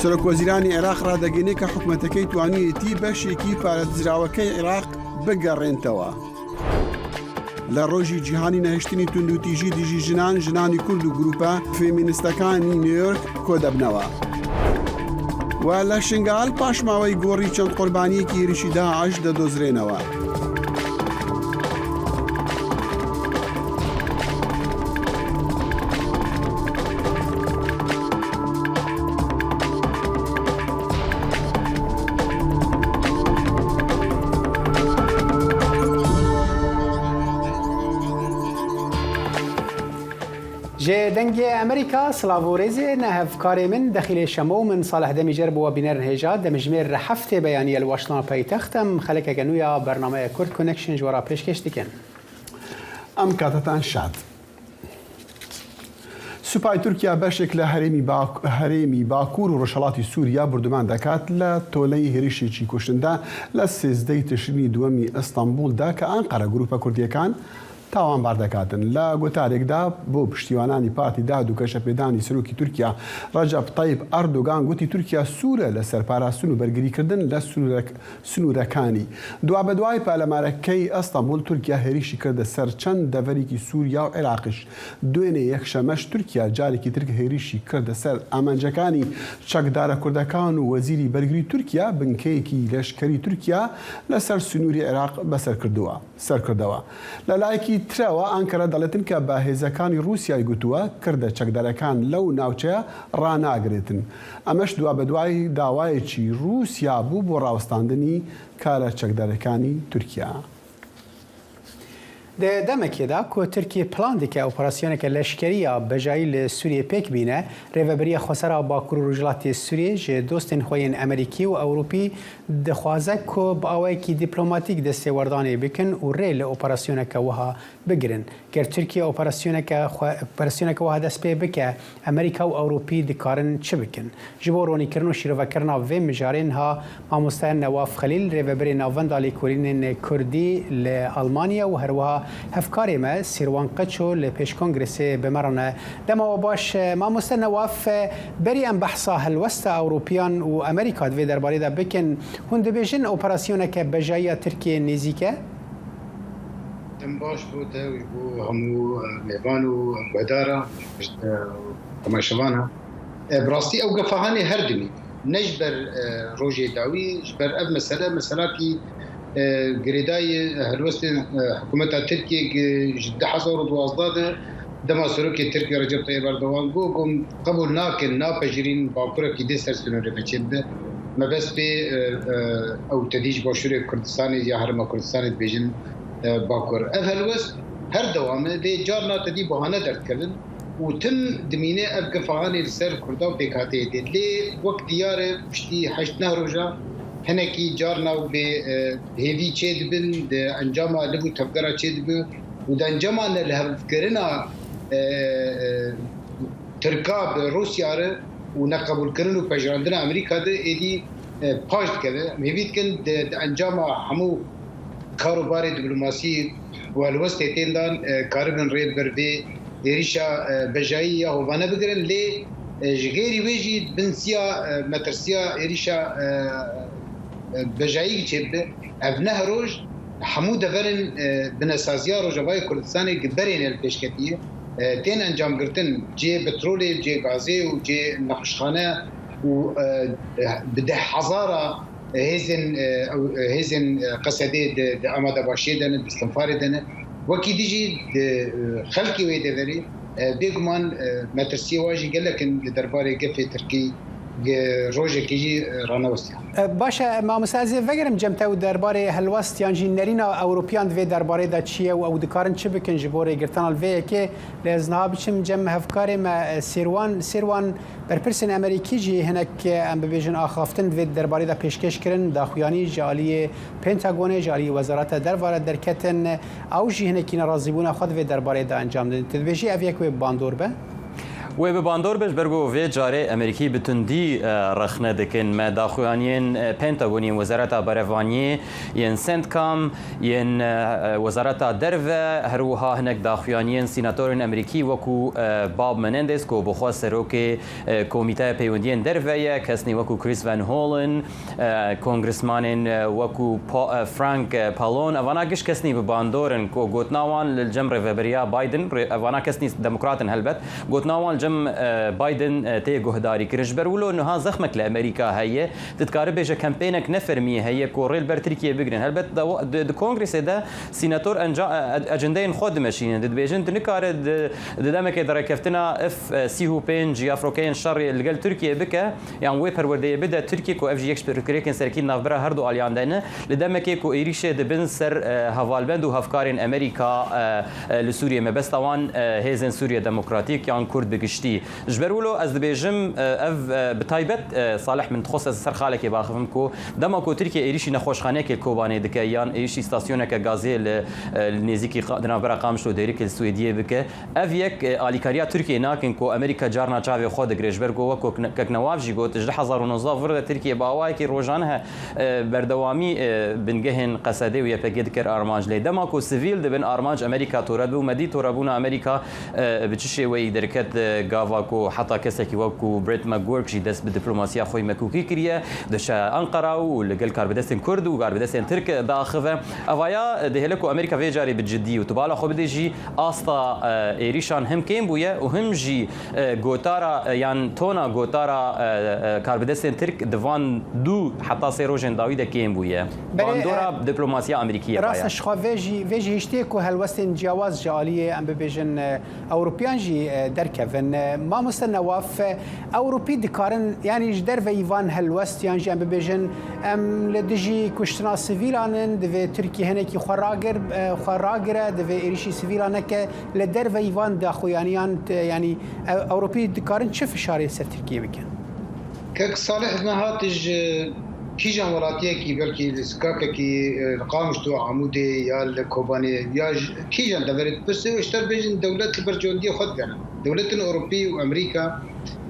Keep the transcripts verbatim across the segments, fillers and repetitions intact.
سەرۆکوەزیرانی عێراق ڕادەگەینێ کە حکومەتەکەی توانیوێتی بەشێکی پارێزراوەکەی عێراق بگەڕێنتەوە. لە ڕۆژی جیهانی نەهێشتنی توندوتیژی دژی ژنان، ژنانی کورد و گروپە فێمینیستەکانی نیویۆرک کۆدەبنەوە. و لە شنگال پاشماوەی گۆڕی چەند قوربانییەکی هێرشی داعش دەدۆزرێنەوە. Ji Dengê Amerîka, silav û rêzê ne hevkarê min, Dexîlê Şemo û min Salih Demîcer bi we bînerin hêja, demjimêr heftê beyanî ye li Waştona paytext, em xelekeke nû ya bernameya Kurd Connection ji we re pêşkêş dikin. Em katetan şad. Supay Tirkiya beşek li herêmî Bak-, herêmî Bakur û Rojhelatî Sûriya bordûman dekat, li toleyî hêrişê çîkuştin de li sêzdehê Tişrînî duwemî Îstanbul de ke Ankara grûpa Kurdiyêkan tawanbar dekatin. Li gotarêk de bo piştîwananî Partî Dad û Geşepêdanî Serokî Tirkiya Recep Tayyip Erdogan gotî Tirkiya sûr e li ser parastin û bergirîkirdin li sînorek-, sînorekanî. Dua bi duayê palemarek key Estanbul Tirkiya hêrişî kirde ser çend deverekî Sûriya û Iraqîş. Duênê yekşemeş Tirkiya carekî tirk hêrişî kirde ser amencekanî çekdara Kurdekan û wezîrî bergirî Tirkiya binkeyekî leşkerî Tirkiya li ser sînorî Iraq beser kirdiwa. Serkirdewa. Li layekî tire we Ankara daletin ke bi hêzekaniî Rûsyayê gotiwe, kirde çekdarekan lew navçeya ranagirêtin. Emeş dua bi duayî dawayekî Rûsya bû bo rawestandinî kara çekdarekanî Tirkiya. Di demekê de ku Tirkiye plan dike operasyoneke leşkerî ya bejayî li Sûriyê pêk bîne, Rêveberiya Xwesera Bakur û Rojhilatê Sûriyê ji dostên xwe yên Amerîkî û Ewropî dixwaze ku bi awayekî dîplomatîk destêwerdanê bikin û rê li operasyoneke wiha bigirin. Ger Tirkiye operasyoneke xwe, operasyoneke wiha dest pê bike, Amerîka û Ewropî dikarin çi bikin? Ji bo ronîkirin û şîrovekirina vê mijarê niha mamoste Newaf Xelîl, rêvebirê Navenda Lêkolînên Kurdî li Almanya û herwiha hevkarê me Sîrwan Qeço li Pêşkongresê bi me re ne. Dema we baş, mamoste Newaf, berî em behsa helwesta Ewropiyan û Amerîka di vê derbarê de bikin, hûn dibêjin operasyoneke bejayî ya Tirkiyê nêzîk e? Dem baş bo te û ji bo hemû, e, mêvan û guhdaran, e, temaşevana. E, bi rastî ew gefa hanê her dimî. Ne ji ber, e, rojê dawî, ji ber ev mesele, meselakî, e, girêdayî, e, helwestên, e, hikûmeta Tirkiyê gi-, ji du hezar û duwazdeh de dema Serokê Tirkiyê Recep Tayyip Erdogan got, got, qebûl nakin, napejirîn bakurekî dê ser sînorê me çêbibe. Mebest pê, e, e, ew tedî ji Başûrê Kurdistanê ya Herêma Kurdistanê dibêjin, e, Bakur. Ev helwest her dewam e, lê carna tedî bahane derdikevin û tim dimîne ev gefahanê li ser Kurda û pêkhateyê tê. Lê wek diyar e, piştî heşt neh roja hinekî carna û bê, e, hêvî çêdibin, di encama liv û tevgera çêdibe û di encama nelihevkirina, e, e, Tirka bi Rûsya re û neqebûlkirin û pejirandina Amerîka de êdî, e, paş dikeve. Em hêvî dikin di, di encama hemû kar û barê diplomasî û helwestê tên dan, e, karibin rê li ber vê êrîşa, e, bejayî ya hovane bigirin. Lê, e, ji xêrî wê jî bin siya, e, metirsiya êrîşa, e, e, bejayî çêbibe. Ev neh roj hemû deverên, e, binesaziya Rojavayê Kurdistanê gi berê ne li pêşketiyê, e, tên encamgirtin, cihê petrolê, cihê gazê û cihê nexweşxane û, e, bi deh hezara hêzên, e, ew, e, hêzên, e, Qesedê di, di amadebaşiyê de ne, di istinfarê de ne. Wekî dî jî di, e, xelkê wê deverê, e, bêguman, e, metirsiyê wan jî gelek in li derbarê gefê tirkî, ge-, rojekê jî, e, ranewestiyan. E, baş e, mamoste, ez ê vegerim cem te û derbarê helwest yan jî nerîna Ewropiyan di vê derbarê de çi ye û ew dikarin çi bikin ji bo rêgirtina li vê yekê. Lê ez niha biçim cem hevkarê me, e, Sêrwan. Sêrwan, berpirsên Amerîkî jî hinek, e, em bibêjin axaftin di vê derbarê de pêşkêş kirin, daxuyanî ji aliyê Pentagonê, ji aliyê Wezareta Derva re derketin. Ew jî hinekî nerazîbûna xwe di vê derbarê de encam didin. Tu dibêjî ev yek wê bandor be? Wê bi bandor be, ji ber ku vê carê Amerîkî bi tundî, e, rexne dikin. Me daxuyaniyên, e, Pentagon yên Wezareta Berevaniyê, yên CENTCOM, yên, e, Wezareta Derve, her wiha hinek daxuyaniyên sînatorên Amerîkî wekû, e, Bob Menendez ku bi xwe serokê, e, Komîteya Peywendiyên Derve ye, kesnî wekû Chris Van Hollen, e, kongresmanên, e, wekû Pa-, e, Frank, e, Pallone, evana giş kesnî bi bandor in ku gotina wan li cem rêveberiya Biden, rê-, evana kesnî demokrat in helbet, gotina wan li cem, e, Biden, e, tê guhdarî kirin. Ji ber wilo niha zexmek li Amerîka heye. Tu dikarî bêje kempênek nefermî heye ku rê li ber Tirkiyê bigirin. Helbet di, di, di kongresê de sînator enca-, e, e, ecendeyên xwe dimeşînin. Dibêjin tu nikare di, di demekê de rêkeftina F sî û pênc ya firokeyên şerê li gel Tirkiyê bike. Yan wê perwerdeyê bide Tirkiye ku ev jî yek ji pirsgirêkên serekî di navbera her du aliyan de ne, li demekê ku êrîşê dibin ser, e, hevalbend û hevkarên Amerîka, e, e, li Sûriyê, mebesta wan, e, hêzên Sûriye Demokratîk yan Kurd bi giştî. Ji ber wilo ez dibêjim, e, ev, e, bi taybet, e, Salih, min dixwest ez ser xalekê biaxivim ku dema ku Tirkiye êrîşî nexweşxaneyekê li Kobanê dike yan êrîşî stasyoneke gazê li, e, li nêzîkî qa-, di navbera Qamişlo û Dêrikê li Swêdiyê bike, Ev yek, e, alîkariya Tirkiyeyê nakin ku Amerîka carna çavê xwe digire, ji ber ku wek kok-, Keknewav jî got, ji du hezar û nozdeh vir de Tirkiye bi awayekî rojane he, e, berdewamî, e, bingehên Qesedê û Y P G dikir armanc. Lê dema ku sivîl dibin armanc Amerîka tore dibe û me dî torebûna Amerîka, e, bi çi şêweyî derket, e, gava ku heta kesekî wek ku Brett McGurk jî dest bi diplomasiya xwe yî mekokî kiriye, diçe Enqera û li gel karbidestên Kurd û karbidestên Tirk diaxive. Evaya dihêle ku Amerîka vê carê bi cidî û tu bala xwe bidê jî asta, e, êrîşan him kêm bûye û him jî, e, gotara, e, yan tona gotara, e, e, karbidestên Tirk di van du heta sê rojên dawî de kêm bûye. Belê, bandora e, diplomasiya Amerîkî ye. Rast e, ji xwe vê jî, vê jî hiştê ku helwestên ciyawaz ji aliyê, em bibêjin, e, Ewropiyan jî, e, derkevin. E, mamoste Newaf, e, Ewropî dikarin, yanî ji derveyî van helwest, yan jî em bibêjin, em li dijî kuştina sivîlan in, divê Tirkiye hinekî xwe ragir-, e, xwe ragire, divê êrîşî sivîlan neke, li derveyî van daxuyaniyan, t-, yanî, e, Ewropî dikarin çi fişarê ser Tirkiye bikin? Kek Salih, me hat ji kîjan welatiyekî, belkî li Sikakekî, e, li Qamişlo, Amûdê ya li Kobanê ya ji kîjan deverê dipirsê û ji te bêjin dewlet li ber cewendiyê xwe digere. Dewletên Ewropî û Amerîka,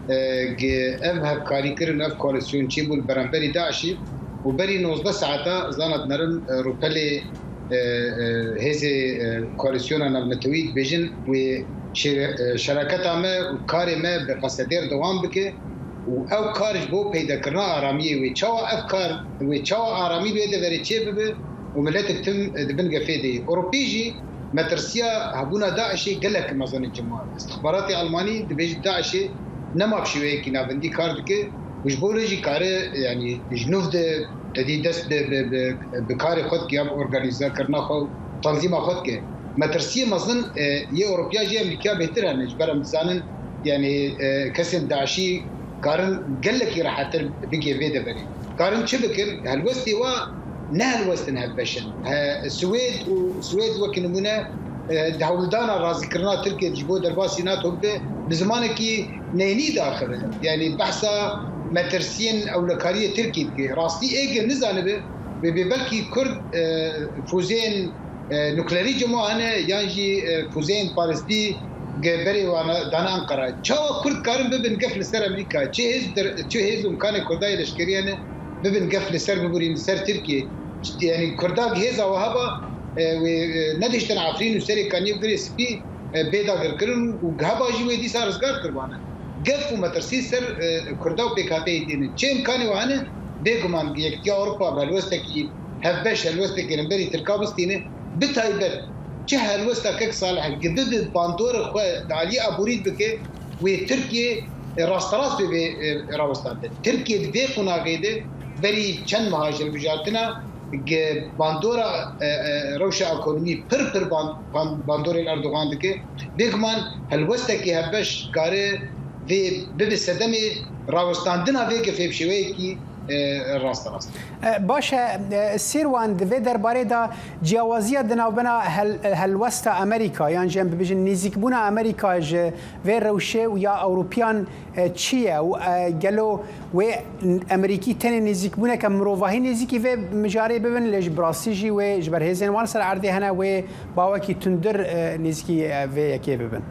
e, gi-, ev hevkarîkirin, ev koalîsyon çêbû li beramberî DAIŞ'î û berî nozdeh saeta zana dinerin, e, rûpelê, e, e, hêzê, e, koalîsyona navnetewî dibêjin wê şêre-, e, şeraketa me û karê me bi Qesedê re dewam bike. Û ew kar ji bo peydakirina aramiyê wê. Çawa ev kar wê, çawa aramî li wê deverê çêbibe û miletek tim di bin gefê de ye. Ewropî jî metirsiya hebûna DAIŞ'ê gelek mezin e cima. Îstixbaratê Almanî dibêje DAIŞ'ê nema bi şêweyekî navendî kar dike û ji bo lê jî kare, yanî ji nû de tedî dest bi, bi, bi, bi karê xwe dike ya bi organîzekirina xwe û tanzîma xwe dike. Metirsiyê mezin, e, yê Ewropiya jî Amerîkaya bêhtir hene. Ji ber em dizanin, yanî, e, kesên DAIŞ'î karin gelekî rehettir bigê vê deverê. Karin çi bikin? Helwestê wa ne helwestin hevbeş in. He, Swêd û Swêd wekî nimûne, e, di hewldana razîkirina Tirkiyê ji bo derbasî NATO bibe, bi zimanekî neynî diaxive. Yanî behsa metirsiyên ewlekariyê Tirkiyê dike. Rastî êgir nizanibe, wê bê belkî Kurd, e, fûzeyên e, nuklerî cima hene yan jî, e, fûzeyên paristî ge berê wan dane Enqera. Çawa Kurd karin bibin gef li ser Amerîka? Çi hêz der-, çi hêz û imkanê Kurda yê leşkerî hene bibin gef li ser, bibûrîn li ser Tirkiye? Yanî Kurda hêza we heba, e, wê, e, nedihiştin Efrîn û Serê Kaniyê û Girê Spî, e, bê dagirkirin û heba jî wê dîsa rizgar kiribane. Gef û metirsî ser, e, Kurda û P K K'yê têne. Çi imkanê we hene? Bêguman Yekitiya Ewropa bi helwestekî hevbeş, helwestekî li hemberî Tirka bistîne. Bi taybet çi helwesta kek Salih, gi bibe bandorê xwe di aliyê aborî bike, wê Tirkiye, e, rasterast bê, bê, e, rawestandin. Tirkiye di vê qonaxê de berî çend meha ji hilbijartina gi bandora, e, e, rewşa ekonomî pir pir ban-, ban-, bandorên Erdogan dike. Bêguman helwestekî hevbeş kare vê bibe sedemê rawestandina vê gefê bi şêweyekî, e, rasterast. E, baş e, e, Sîrwan, di vê derbarê de ciyawaziya di navbena hel-, helwesta Amerîka, yan jî em bibêjin nêzîkbûna Amerîka ji vê rewşê û ya Ewropiyan, e, çi ye? Û, e, gelo wê Amerîkî tenê nêzîkbûneke mirovahî nêzîkî vê mijarê bibin, lê ji bi rastî jî wê ji ber hêzên wan ser erdê hene wê bawekî tundir, e, nêzîkî, e, vê yekê bibin?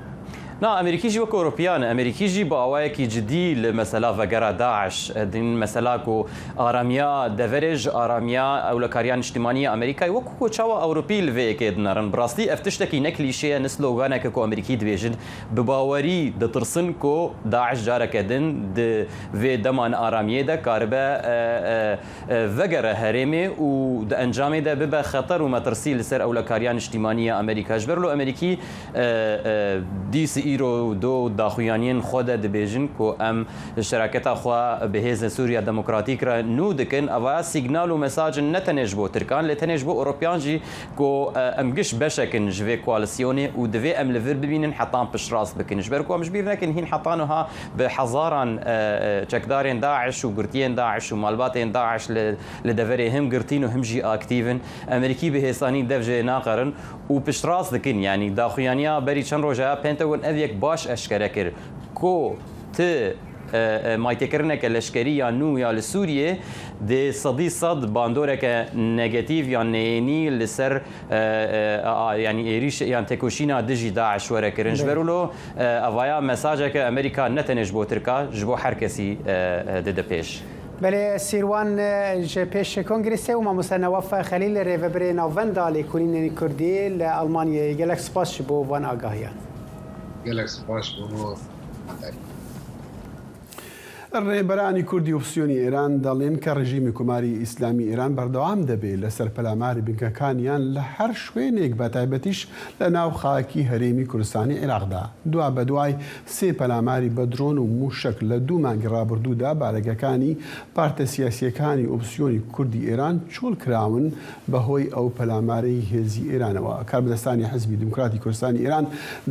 Na, Amerîkî jî wek Ewropiyan e. Amerîkî jî bi awayekî cidî li mesela vegera DAIŞ, e, din mesela ku aramiya deverê ji aramiya ewlekariya niştimanî ya Amerîkayê, wek ku çawa Ewropî li vê yekê dinerin. Bi rastî ev tiştekî ne klîşe ye, ne sloganeke ku Amerîkî dibêjin. Bi bawerî ditirsin ku DAIŞ careke din di vê dema nearamiyê de karibe, e, e, e, vegere herêmê û di encamê de bibe xeter û metirsî li ser ewlekariya niştimanî ya Amerîka. Ji ber lo Amerîkî, e, e, dîs îro do daxuyaniyên xwe de dibêjin ku em şeraketa xwe bi Hêzên Sûriya Demokratîk re nû dikin. Eva signal û mesajin ne tenê ji bo Tirkan, lê tenê ji bo Ewropiyan jî ku, e, em giş beşek in ji vê koalîsyonê û divê em li vir bimînin hetan piştrast bikin. Ji ber ku em ji bîr nekin hîn hetan wiha bi hezaran, e, e, çekdarên DAIŞ û girtiyên DAIŞ û malbatên DAIŞ li, li deverê him girtîn û him jî aktîv in. Amerîkî bi hêsanî dev jê naxerin û piştrast dikin. Yanî daxuyaniya berî çend roja ya Pentagon ev yek baş eşkere kir ku ti, e, e, maytêkirineke leşkerî ya nû ya li Sûriyê dê sedî sed bandoreke negatîf yan neyênî li ser, e, e, a, a, yanî êrîş yan têkoşîna dijî DAIŞ were kirin. Ji ber Belê. wilo, e, evaya mesajeke Amerîka ne tenê ji bo Tirka, ji bo her kesî, e, e, dide pêş. Belê, Sîrwan, e, ji pêş Kongrê Sê û Mamoste Newaf Xelîl, rêvebirê Navenda Lêkolînên Kurdî li Almanyayê. Gelek spas ji bo van agahiyan. Gelek spas ji bo Rêberani Kurdî opsiyonî Îran دەڵێن کە ڕژیمی کۆماری ئیسلامی ئێران بەردەوام دەبێت لەسەر پەلاماری بنکەکانیان لە هەر شوێنێک، بە تایبەتیش لە ناو خاکی هەرێمی کوردستانی عێراقدا. دوا بە دوای سێ پەلاماری بە درۆن و موشک لە دوو مانگی ڕابردوودا، بارەگەکانی پارتە سیاسیەکانی ئۆپسیۆنی کوردی ئێران چۆل کراون بەهۆی ئەو پەلامارەی هێزی ئێرانەوە. کاربەدەستانی حزبی دیموکراتی کوردستانی ئێران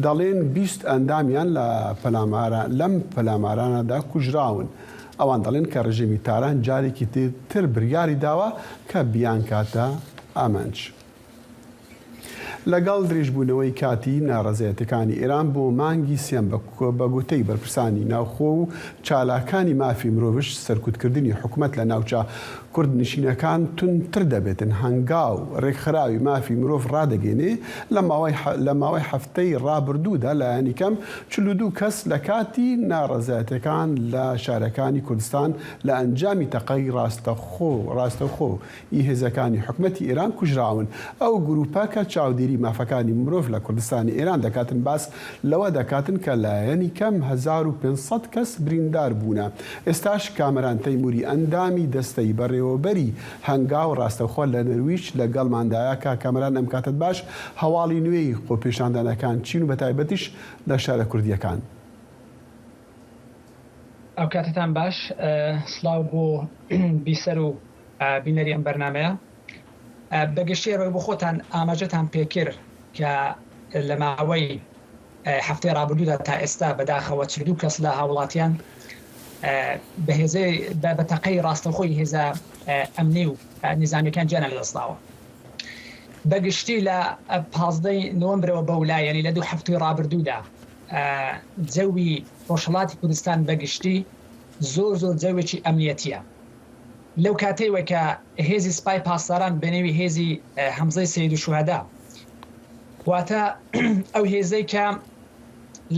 دەڵێن بیست ئەندامیان لە پەلامارە-، لەم پەلامارانەدا کوژراون. ئەوان دەڵێن کە ڕژێمی تاران جارێکی تر بڕیاری داوە کە بیانکاتە ئامانج. لەگەڵ درێژبوونەوەی کاتی ناڕەزایەتەکانی ئێران بۆ مانگی سێم، بە، بە گوتەی بەرپرسانی ناوخۆ و چالاکانی مافی مرۆڤش، سەرکوتکردنی حکومەت لە ناوچە کوردنشینەکان توندتر دەبێتن. هەنگاو ڕێکخراوی مافی مرۆڤ ڕادەگەێنێ لە ماوەی ح-، لە ماوەی هەفتەی ڕابردوودا لایەنی کەم چل و دوو کەس لە کاتی ناڕەزایەتەکان لە شارەکانی کوردستان لە ئەنجامی تەقەی ڕاستەخۆ، ڕاستەخۆ ی هێزەکانی حکومەتی ئێران کوژراون. ئەو گروپە کە چاودێری مافەکانی مرۆڤ لە کوردستانی ئێران دەکاتن باس لەوە دەکاتن کە لایەنی کەم هەزار و پێنج سەد کەس بریندار بوونە. ئێستاش کامەران تەیموری ئەندامی دەستەی بەڕێوەبەری هەنگاو ڕاستەوخۆ لە نەرویج لەگەڵماندایە. کاک کامەران، ئەم کاتت باش، هەواڵی نوێی خۆپێشاندانەکان چین و بە تایبەتیش لە شارە کوردیەکان؟ ئەو کاتتان باش، ئە، سلااو بۆ بیسەر و، ئە، بینەری ئەم بەرنمەیە. ئە، بەگشتی ئەوەی بۆ خۆتان ئاماژەتان پێکرد کە لە ماوەی، ئە، هەفتەی ڕابردوودا تا ئێستا بەداخەوە چل و دوو کەس لە هاوڵاتیان، ئە، بە هێزەی، بە، بە تەقەی ڕاستەخۆی هێزە، ئە، ئەمنی و، ئە، نیزامیەکان گیانیان لەدەستداوە. بەگشتی لە، ئە، پازدەی نۆمبرەوە بەو لایەنی لە دوو هەفتەی ڕابردوودا، ئە، جەوی ڕۆژهەڵاتی کوردستان بەگشتی زۆر زۆر جەوێکی ئەمنیەتیە. لەو کاتەی وەکە هێزی سپای پاسداران بەنێوی هێزی، ئە، هەمزەی سید و شوهدا، واتە ئەو هێزەی کە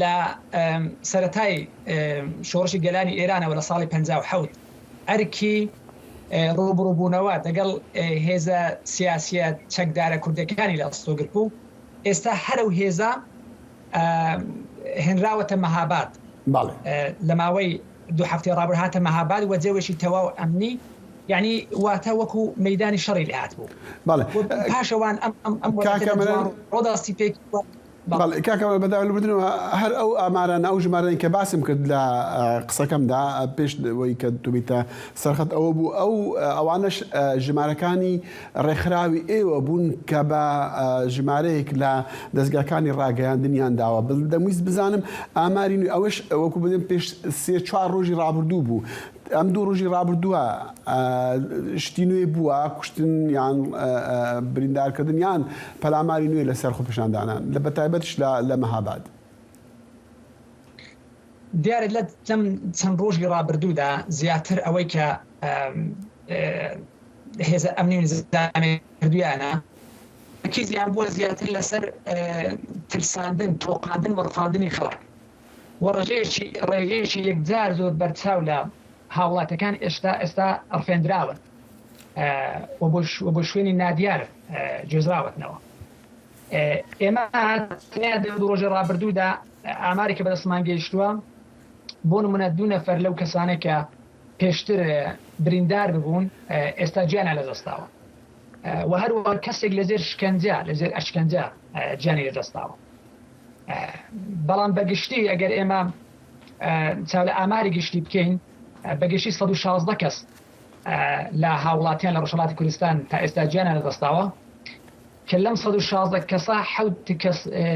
لە، ئەم، سەرەتای، ئەم، شۆڕشی گەلانی ئێرانەوە لە ساڵی پەنجا و حەوت ئەرکی، ئە، ڕوبڕووبوونەوە دەگەڵ، ئە، هێزە سیاسیە چەکدارە کوردەکانی لە ئەستۆگرت بوو. ئێستا هەرو هێزە، ئە، هێنراوەتە مەهاباد. بەڵێ. ئە، لە ماوەی دوو هەفتەی ڕابردوو هاتە مەهاباد و جێوێکی تەواو ئەمنی، یعنی واتە وەکو مەیدانی شەڕی لێ هاتبوو. بەڵێ. و پاشەوان ئەم، ئەم، ئەم کاکە وڵاتە مەرەن جوان ڕۆداستی پێکی وە-، بەڵێ. بەڵێ، کاکە مەرەن، بەداوی بردنەوە هەر ئەو ئامارانە، ئەو ژمارەی کە باسم کرد لە، ئە، قسەکەمدا، ئە، پێش ئەوەی کە دوبیتە سەرخەت ئەوە بوو، ئەو، ئە، ئەوانەش، ئە، ژمارەکانی ڕێکخراوی ئێوە بوون کە بە، ئە، ژمارەیەک لە دەستگاکانی ڕاگەیاندنیان داوە. بل-، دەمویست بزانم ئاماری نوێ، ئەوەش وەکو بدەم پێش سێ چوار ڕۆژی ڕابردوو بوو. ئەم دوو ڕۆژی ڕابردووە، ئە، شتی نوێ بووە، کوشتن یان، ئە، ئە، بریندارکردن یان پەلاماری نوێ لەسەر خۆپیشاندانان، لە بەتایبەتش لە، لە مەهاباد؟ دیارە لە چەند، چەند ڕۆژی ڕابردوودا زیاتر ئەوەی کە، ئەم، ئێ، هێزە ئەمنی و نزامی کردویانە، تەرکیزیان بووە زیاتر لەسەر، ئێ، ترساندن، تۆقاندن و ڕفاندنی خەڵک. و ڕێژەیەکی، ڕێژەیەکی یەکجار زۆر بەرچاو لە هاوڵاتیەکان ئێشتا، ئێستا ڕفێندراون، ئە، و بۆ ش-، و بۆ شوێنی نادیار، ئە، گوێزراوەتنەوە. ئێمە تەنیا دە ڕۆژی ڕابردوودا ئامارێکی بەدەستمان گەیشتووە، بۆ نمونە دوو نەفەر لەو کەسانە کە پێشتر بریندار ببوون، ئێستا گیانیان لەدەستداوە. و هەروەها کەسێک لە ژێر شکەنجە، لە ژێر ئەشکەنجە گیانی لەدەستداوە. بەڵام بەگشتی ئەگەر ئێمە چاو لە ئاماری گشتی بکەین، بەگشتی سەد و شازدە کەس لە هاوڵاتیان لە ڕۆژهەڵاتی کوردستان تا ئێستا گیانیان لەدەستداوە، کە لەم سەد و شازدە کەسە حەوت کەس، ئێ،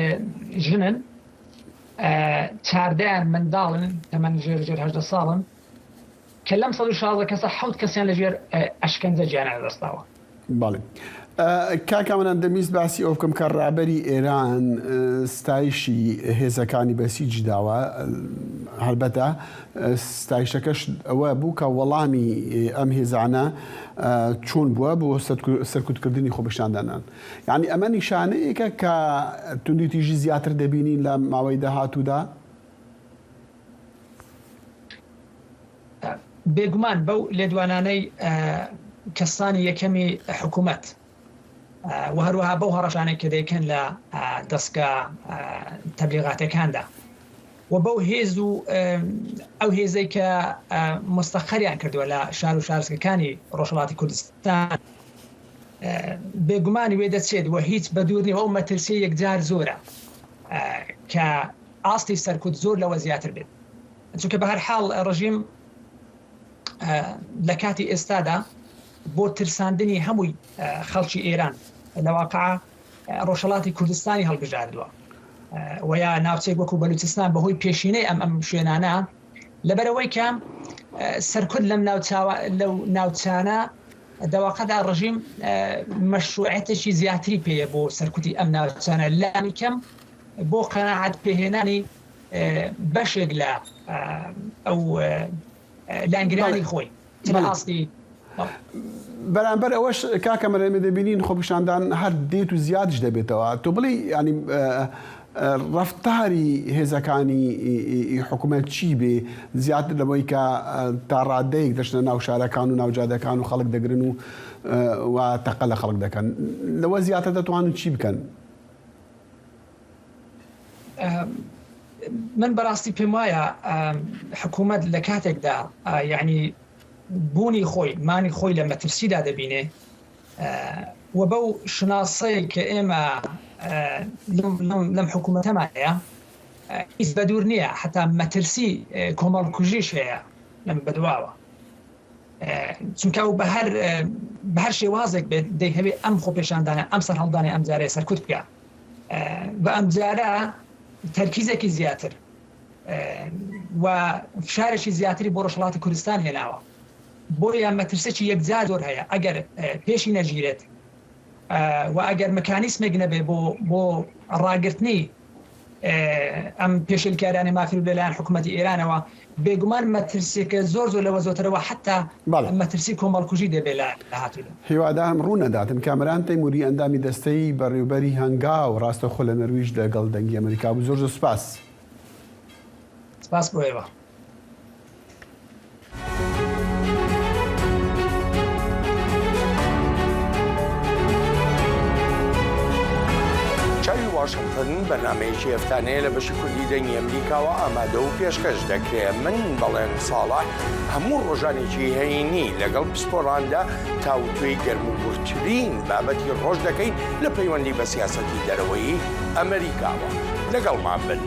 ژنن، ئێ، چاردەیان منداڵن، تەمەن ژێر، ژێر هەژدە ساڵن، کە لەم سەد و شازدە کەسە حەوت کەسیان لە ژێر، ئێ، ئەشکەنجە گیانیان لەدەستداوە. بەڵێ. ئە، کاک ئامانان، دەمویست باسی ئەوە بکەم کە ڕابەری ئێران، ئە، ستایشی هێزەکانی بەسیج داوە، ئە، هەلبەتە، ئە، ستایشەکەش ئەوە بوو کە وەڵامی، ئێ، ئەم هێزانە، ئە، چۆن بووە بۆ سەرکو-، سەرکوتکردنی خۆپیشاندانان. یعنی ئەمە نیشانەیەکە کە توندی تیژی زیاتر دەبینین لە ماوەی داهاتوودا؟ بێگومان بەو لێدوانانەی، ئە، کەسانی یەکەمی حکوومەت، ئە، و هەروەها بەو هەڕەشانەی کە دەیکەن لە، ئە، دەستگا، ئە، تەبلیغاتەکاندا، و بەو هێز و، ئە، ئەو هێزەی کە، ئە، مستەقەریان کردووە لە شار و شارستکەکانی ڕۆژهەڵاتی کوردستان، ئە، بێگومانی وێ دەچێت و هیچ بە دوور نیە و ئەو مەترسیە یەکجار زۆرە، ئە، کە ئاستی سەرکوت زۆر لەوە زیاتر بێت. چونکە بە هەر حاڵ ڕژیم، ئە، لە کاتی ئێستادا بۆ ترساندنی هەمووی، ئە، خەڵکی ئێران لە واقعا، ئە، ڕۆژهەڵاتی کوردستانی هەڵبژاردووە، ئە، و یا ناوچەیەک وەکو بەلوچستان بەهۆی پێشینەی ئەم، ئەم شوێنانە، لەبەرەوەی کە، ئە، سەرکوت لەم ناوچاوە، لەو ناوچانە دەواقعدا ڕژیم، ئە، مەشروعەتێکی زیاتری پێیە بۆ سەرکوتی ئەم ناوچانە، لانی کەم بۆ قەناعەت پێهێنانی، ئە، بەشێک لە، ئە، ئەو، ئە، لایەنگرانی بەڵێ. خۆی، چ لە بەڵێ. ئاستی. بەرامبەر ئەوەش، کاکە مەرێمە، دەبینین خۆپیشاندان هەر دێت و زیادش دەبێتەوە. تۆ بڵێ، ینی، ئە، ئە، ڕەفتاری هێزەکانی ئی، ئی، ئی حکوومەت چی بێ، زیاتر لەوەی کە، ئە، تا ڕادەیەک دەچنە ناو شارەکان و ناو جادەکان و خەڵک دەگرن و، ئە، و تەقە لە خەڵک دەکەن. لەوە زیاتر دەتوانن چی بکەن؟ ئە، من بەڕاستی پێم وایە، ئە، حکوومەت لە کاتێکدا، ئە، یعنی بوونی خۆی، مانی خۆی لە مەترسیدا دەبینێ، ئە، و بەو شناسەی کە ئێمە، ئە، لەم، لەم، لەم حکوومەتەمان هەیە، ئە، هیچ بە دوور نییە، حتا مەترسی، ئە، کۆمەڵکوژیش هەیە لەم بەدواوە. ئە، چونکە ئەو بە هەر، ئە، بە هەر شێوازێک بێت، دەیهەوێ ئەم خۆپێشاندانە، ئەم سەرهەڵدانە ئەم جارەیە سەرکوت بکە. ئە، و ئەم جارە تەرکیزێکی زیاتر، ئە، و فشارێکی زیاتری بۆ ڕۆژهەڵاتی کوردستان هێناوە. بۆیە مەترسێکی یەکجار زۆر هەیە. ئەگەر، ئە، پێشی نەگیرێت، ئە، و ئەگەر مەکانیسمێک نەبێ بۆ، بۆ ڕاگرتنی، ئە، ئەم پێشێلکاریانەی مافی لەلایەن حکوومەتی ئێرانەوە، بێگومان مەترسیەکە زۆر زۆر لەوە زۆرترەوە، حتا بەڵێ. مەترسی کۆمەڵکوژی دەبێ لە، لە هاتوودا. هیوادارم ڕوو نەداتن. کامەران تەیموری، ئەندامی دەستەی بەڕێوبەری هەنگاو، ڕاستەخۆ لە نەرویج، لەگەڵ دەنگی ئەمریکا بوو. زۆر زۆر سپاس. سپاس بۆ ئێوە. چاوی واشنگتن بەرنامەیەکی هەفتانەیە لە بەشی کوردی دەنگی ئەمریکاوە ئامادە و پێشکەش دەکرێت. من بەڵێن ساڵح هەموو ڕۆژانێکی هەینی لەگەڵ پسپۆراندا تاوتوێی گەرموگورترین بابەتی ڕۆژ دەکەین لە پەیوەندی بە سیاسەتی دەرەوەی ئەمریکاوە. لەگەڵمان بن.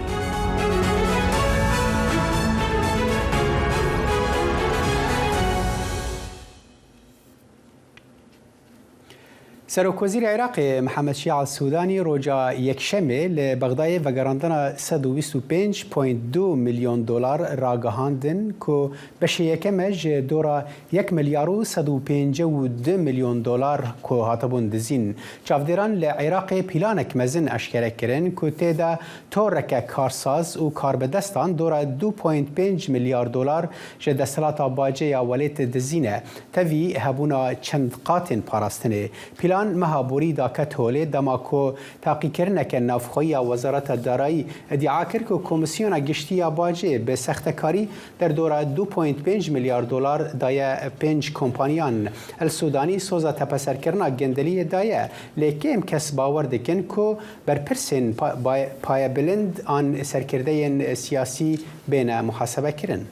سەرۆکوەزیری عێراقê Mihemed Şial Sûdanî roja Yekşemê li Bexdayê vegerandina sed û bîst û pênc point du milyon dolar ragihandin ku beşê yekem e ji dora yek milyar û sed û pêncî û du milyon dolar ku hatibûn dizîn. Çavdêran li Iraqê pîlanek mezin eşkere kirin ku tê de toreke karsaz û karbidestan dora du point pênc milyar dolar ji desthilata bacê ya welêt dizîne. Tevî hebûna çend qatên parastinê. Pîlan Meha borî da ket holê, dema ku taqîkirineke navxweyî ya Wezareta Darayî îdia kir ku Komîsyona Giştî ya Bacê bi sextekarî derdora du point pênc milyar dolar daye pênc kompaniyan. El Sudani soza tepeserkirina gendeliyê daye, lê kêm kes bawer dikin ku berpirsên pa-, bay-, payebilind an serkirdeyên siyasî bêne muhasebekirin.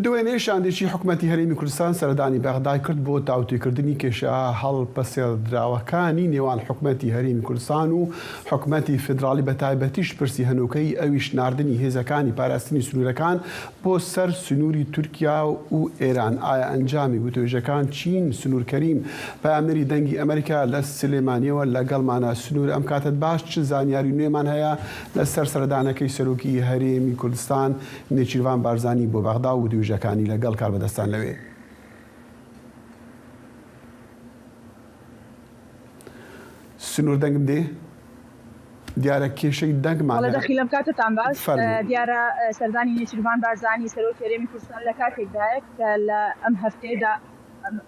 Di wê nêşandê jî Hikûmetî Herêmî Kurdistan seredana Bexdayê kir bo tawtêkirina kêşeya hilpisedarawekî nêwan Hikûmetî Herêmî Kurdistan û Hikûmetî Federalî, bi taybetî ji pirsê hênokeyî, ewî şinandina hêzekên parastina sinûrekan bo ser sinûrê Tirkiye û Îran. Aya encamê gotinên Çîn, Sinûr Kerîm, peyamnerê Dengê Amerîka li Silêmaniyê we legelman e. Sinûr, em kate baş, çi zanyarî nû heye li ser seredanekî Serokê Herêmî Kurdistan Nêçîrvan Barzanî bo Bexda û gotinên legelkan, legelkan karbidestan li wê? Sinûr, deng min dê? Diyar e kêşeyî deng mane. Bele, dexîl, em katetan baş. Fermo. E, diyar e, e, serdanî Nêçîrvan Barzanî, Serokê Herêmî Kurdistan, li katek de ye ke li em heftê de, em,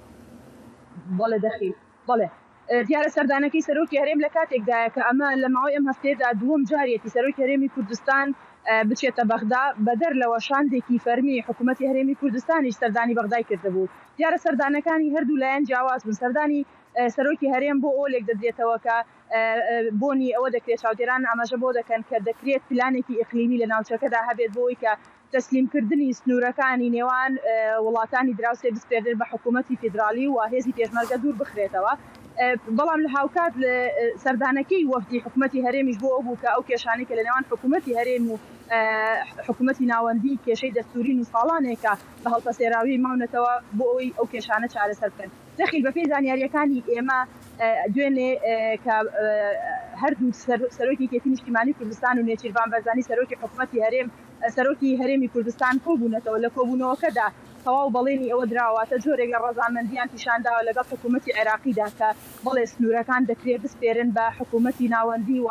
bele, dexîl. Bele. E, diyar e serdanekî Serokê Herêm li katek de ye ke em li mawê em heftê de duyem cariyê Serokê Herêmî Kurdistan, e, biçête Bexda, beder li weşandekî fermî Hikûmetê Herêmî Kurdistan jî serdanî Bexdayê kirdibû. Diyar e serdanekanî her du layan ciyawaz bûn. Serdanî e, Serokê Herêm bo olêk didrêtewe ke, e, e, bonî ewe dekirê, çavdêran amaje bo dikin ke dekirê planekî îqlîmî li navçekeda hebêt bo wê ke teslîmkirdinî sinûrekanî nêwan, e, welatanî dirausê bispêrdir bi hikûmetî federalî û hêzî pêşmerge dûr bixirêtewe. E, belam li hawkat li, e, serdanekî wefdî hikûmetî herêmî ji bo ew bû ke ew kêşanê ke li nêwan hikûmetî herêm û, e, hikûmetî navendî kêşeyê destûrî û salanê ke bi hilpisedarawî mawnetewe bo wê ew kêşane çareser bikin. Dexîl, bi pê zanyariyekî ême, e, duênê, e, ke, e, her du ser-, serokê Yekîtî Niştîmanî Kurdistan û Nêçîrvan Barzanî, serokê hikûmetî herêm, e, serokê Herêmî Kurdistan kobûnetewê. Li kobûnewekê de tewaw belênî ew dirawe, wate corek li rezamendiyan pîşan dawe legel hikûmetî Iraqî de ke belê sinûrekan dekirê bispêrin bi hikûmetî navendî û,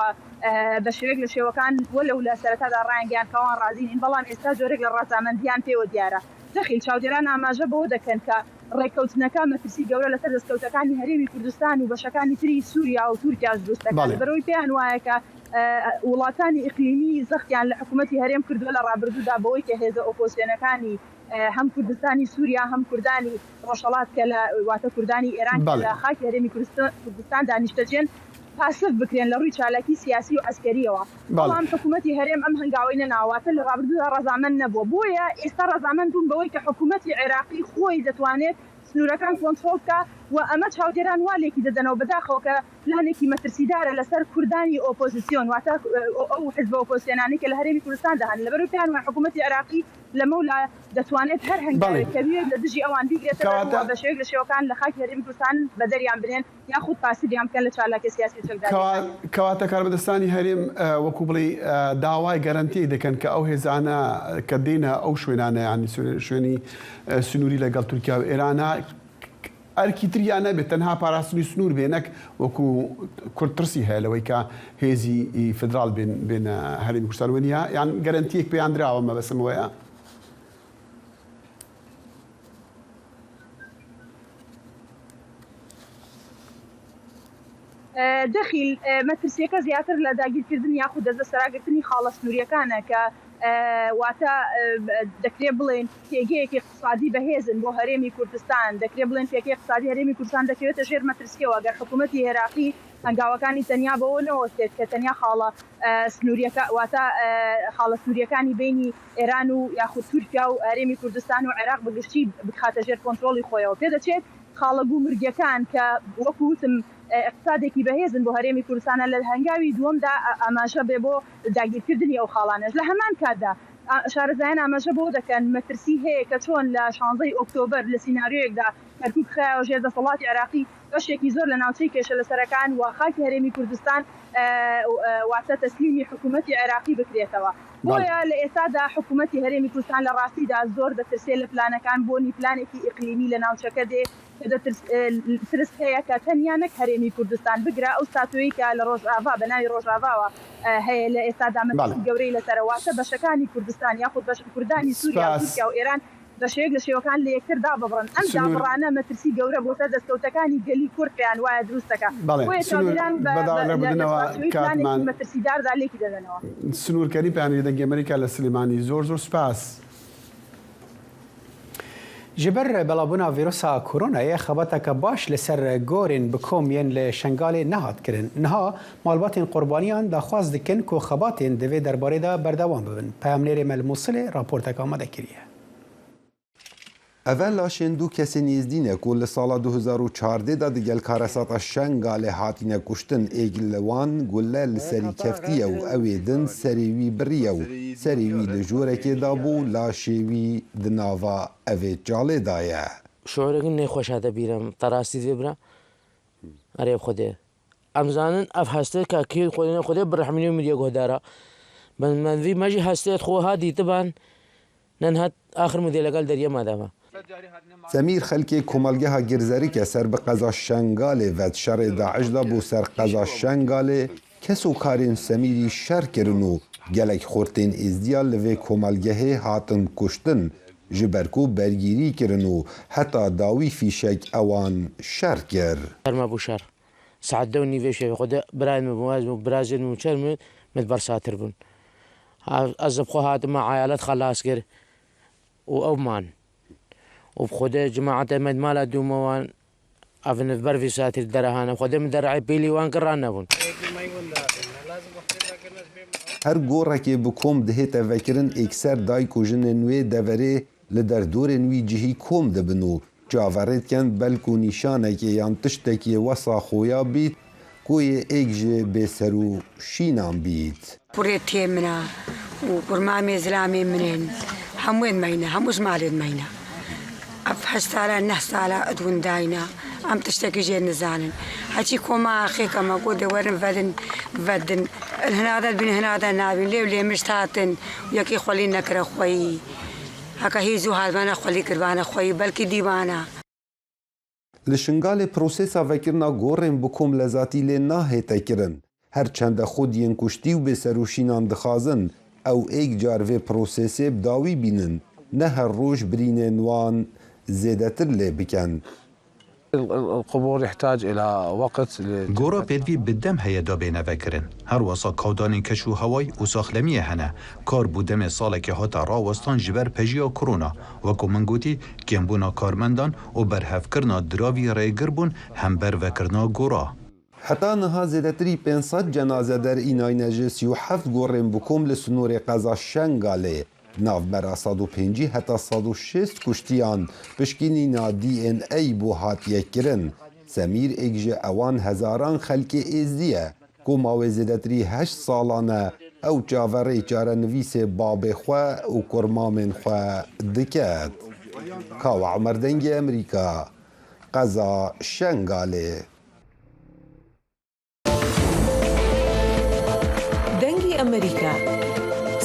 e, bi şêwek li şêwekan welew li sereta de rayangiyan ke wan razî nîn, belam êsta corek li rezamendiyan pê wê diyar e. Dexîl, çavdêran amaje bo wê dikin ke rêkewtineke metirsî gewre li ser destkeftîkên Herêmî Kurdistan û beşekanî tîrî Sûriya û Tirkiye jî dûr dikin. Belê. Li ber wê pêyan waye ke, e, welatanî îqlîmî zextî li hikûmetî herêm kir, wela rabirû de bi wê ke hêza opozisyonekî, e, hem Kurdistanî Sûriya hem Kurdanî Rojhelat ke li, wate Kurdanî Îran ke, belê, li xakê Herêmî Kurdistan, Kurdistan de niştecî yên, pasîf bikirin li rûyê çalakî siyasî û eskerî ye. Belê. Belam hikûmetî herêm em hengawî nena, wate li rabirû de rezamend nebû. Boye êsta rezamend bûn bi wê ke hikûmetî Iraqî xwe yî detwanêt sinûrekan kontrol bike û eme çavdêran walekî didin û bidaxew ke planekî metirsîdar e li ser Kurdanî opozîsyon, wate, e, ew hizba opozîsyonanî ke li Herêmî Kurdistan de hene. Li ber wê pêyan we hikûmetî Iraqî li mewla detwanêt her hengawê, belê, ke bî li dijî ewan bigirête û bi şêwek li şêwekan li xakê Herêmî Kurdistan bederiyan bidên. Yaxud pasîviyan bikin li çalakê siyasî û çekdarî. Kewa-, kewate karbidestî herêm, e, wekû bilê, e, dawayê garantiyê dikin ke ew hêzane ke dêne ew şwênane, yanî şwê-, şwênî, e, sinûrî legel Tirkiye û Îran e, erkî tiriya nebe, tenha parastinî sinûr bê, nek wekû Kurd tirsî heye li wê ke hêzî federal bên, bên, e, Herêmî Kurdistan wê niya, yan garantiyek pêyan dirawe, me besim wê ye. E, dexîl, e, metirsiyeke zêdetir li dagîrkirdin yaxud destbeseragirtinî xala sinûriyekan e ke, e, wate, e, dekirê bilên pêgeheke îqtisadî behêz in bo Herêmî Kurdistan, dekirê bilên pêgehê îqtisadî Herêmî Kurdistan dikevête jêr metirsiyê. Eger hikûmetî Iraqî hengawekanî tenya bi wê newestêt ke tenya xala e, sinûriyeka-, wate, e, xala sinûriyekanî beynî Îran û yaxud Tirkiye û Herêmî Kurdistan û Iraq bi giştî bixate jêr kontrolî xwe ye. Pê diçe xala gumrukî ke wekû wî tim, e, îqtisadekî behêz in bo Herêmî Kurdistan e, li hengavî duwem de, e, amaje bê bo dagîrkirdinî ew xalan e. Ji li heman kat de, a, şarezayan amaje bo dikin, metirsî heye ke çon li şanzehê Oktober li senaryoyek de Kerkûk xeya jêr desthilatê Iraqî, beşekî zor li navçeyê kêşe li serekan û xakê Herêmî Kurdistan, e, û, e, wate teslîmî hikûmetî Iraqî bikirêtewe. Belê. Boye li êsta de hikûmetî Herêmî Kurdistan li rastî de zor ditirsê li planekan bonî planekî îqlîmî li navçeke dê, ke ditirs-, e, tirs heye ke tenya nek Herêmî Kurdistan bigire, ew statutoyê ke li Rojava, bi navê Rojava we, e, heye li êsta de, belê, metirsî gewreyî li ser e. Wate beşekanî Kurdistan yaxud beş-, Kurdanî Sûriye, spas, Tirkiye û Îran لە شێوەیەک لە شێوەکان لە یەکتر داببڕن. ئەم سنوور دابڕانە مەترسی گەورە بۆ سەر دەستکەوتەکانی گەلی کورد پێیان وایە دروست دەکا. بەڵێ، بۆیە سنوور چاودێران بە، بە داوا لە لە، لە بردنەوە، چوارچێوەی کاتمان پلانێکی مەترسیداردا لێکی دەدەنەوە. سنوور کەریم، پەیامنێری دەنگی ئەمریکا لە سلێمانی، زۆر زۆر سپاس. Ji ber belabûna vîrusa koronayê xebateke baş li ser gorên bi kom yên li Şengalê nehat kirin. Niha malbatên qurbaniyan daxwaz dikin ku xebatên di vê derbarê de berdewam bibin. Peyamnêrê me li Mûsilê raporteke amade kiriye. Eve laşên du kesên Êzdî ne ku li sala du hezar û çardeh de digel karesata Şengalê hatine kuştin, êk li wan gule li serî keftiye û ew ê din serê wî biriye û serê wî li jorekê de bû, laşê wî di nava evê çalê de ye. Şuurek nêxweş hate bîra min, te rastî divê bira. Erê Xwedê. Em zanin ev heste ka kê Xwedê ne Xwedê bi rehmî û midiye guhdara. Ben, ben vî me jî hestê xwe ha dîtiban, nen hat axir mudê legal deriyê me de be. Semîr xelkê komelgeha Girzerike ser bi qeza Şengalê vet. Şerê DAIŞ de bû ser qeza Şengalê. Kes û karên Semîrî şer kirin û gelek xortên Êzdiya li vê komelgehê hatin kuştin, ji ber ku bergîrî kirin û heta dawî fîşek ewan şer kir. Şer me bû şer. Saet deh û nîvê şevê xwe de birayên min bû, ez bû, birazên min û çer min, min bersatir bûn. Ha, ez bi xwe hatim, me eyalet xelas kir û ew man. Û bi Xwedê cemaetê me di mala dû me wan, ev in ber vî saetî derehane. Xwedê min derehê pêlî wan kir, ranebûn. Her gorekê bi kom dihête vekirin, êkser dayik û jinên wê deverê li derdorên wî cihî kom dibin û çaverê dikin, belkû nîşanekê yan tiştekê wesa xoya bît, ku yê êk ji bêserûşînan bît. Kurê tê min e û kurmamê zilamê min in. Hemû ên me ne, hemû ji malê me ne. Ev heşt sala, neh sala di windayî ne. Em tiştekî jê nizanin. Heçî koma axê kema ku de werin vedin, vedin. Hina de dibîn, hina de nabîn. Lê û lê mişt hatin. Yekî xwelî nekire xweyî. Heke hî zû hatibana xwelî kirbana xweyî, belkî dîbana. Li Şingalê prosesa vekirina gorên bi kom lezatî lê nahête kirin. Her çende xwediyên kuştî û bêserûşînan dixwazin, ew êk car vê prosesê bi dawî bînin, ne her roj birînên wan zêdetir lê bikin. القبور يحتاج إلى وقت ل- Gora pêdivî bi dem heye da bêne vekirin. Her wesa kawdanên keş û hewayî û saxlemiyê hene. Kar bû demê salekê hate rawestan ji ber pejiya korona. Wekû min gotî, kêmbûna karmendan û berhevkirina diravî rêgir bûn hember vekirina gora. Heta niha zêdetirî pênc sed cenaze derînayne ji sî û heft gorên bi kom li sinorê qeza Şengalê. Di navbera sed û pêncî heta sed û şêst kuştiyan pişkînîna D N A bû hatiye kirin. Semîr êk ji ewan hezaran xelkê Êzdî ye, ku mawê zêdetirî heşt salan e ew çaverê çarenivîsê babê xwe û kurmamên xwe diket. Kawa Emer, Dengê Emerîka, qeza Şengalê. دەنگی ئەمریکا،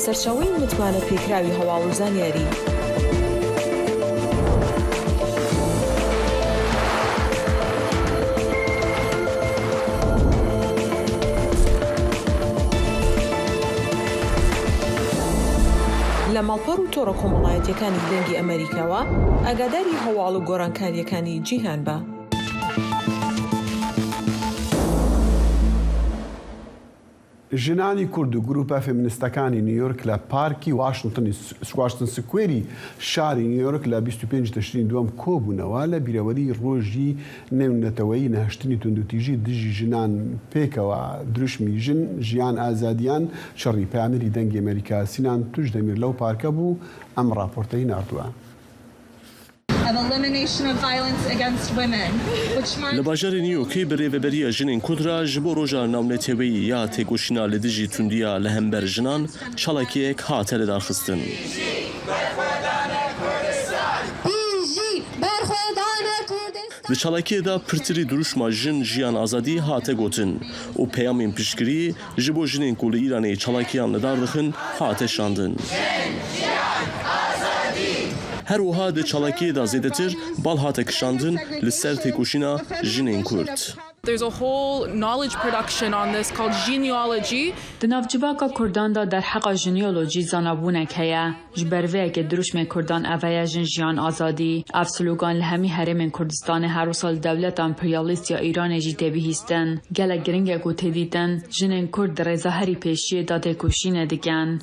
سەرچاوەی متمانە پێکراوی هەواڵ و زانیاری. لە ماڵپەڕ و تۆڕە کۆمەڵایەتیەکانی دەنگی ئەمریکاوە ئاگاداری هەواڵ و گۆڕانکاریەکانی جیهان بە. ژنانی کورد و گروپە فێمینیستەکانی نیویۆرک لە پارکی واشنتنی، واشنتن سکوێری شاری نیویۆرک لە بیست و پێنج تشرینی دووەم کۆبوونەوە لە بیرەوەری ڕۆژی نێونەتەوەیی نەهشتنی توندوتیژی دژی ژنان. پێکەوە دروشمی ژن، ژیان، ئازادیان، شەڕی. پەیامنێری دەنگی ئەمریکا سینان توش دەمیر لەو پارکە بوو، ئەم ڕاپۆرتەی ناردووە. Of elimination of violence against women, which marks لە باژارێ نیویۆکێ بە رێڤەبەریە ژنێن کورد را ji bo roja navneteweyî ya têkoşîna li dijî tundiya li hember jinan çalakiyek hate lidarxistin. Di çalakiyê de pirtirî duruşma jin, jiyan, azadî hate gotin û peyamên piştgirî ji bo jinên ku li Îranê çalakiyan li dar dixin hate şandin. Her wiha di çalakiyê de zêdetir bal hate kişandin li ser têkoşîna jinên Kurd. There's a whole knowledge production on this called genealogy. Di nav civaka Kurdan de derheqa jineolojî zanabûnek heye. Ji ber vê yekê dirûşmê Kurdan ev heye, Jin, Jiyan, Azadî. Ev slogan li hemî herêmên Kurdistanê her wisa li dewleta emperyalîst ya Îranê jî tê bihîstin. Gelek giring e ku tê dîtin, jinên Kurd di rêza herî pêşiyê de têkoşînê dikin. Long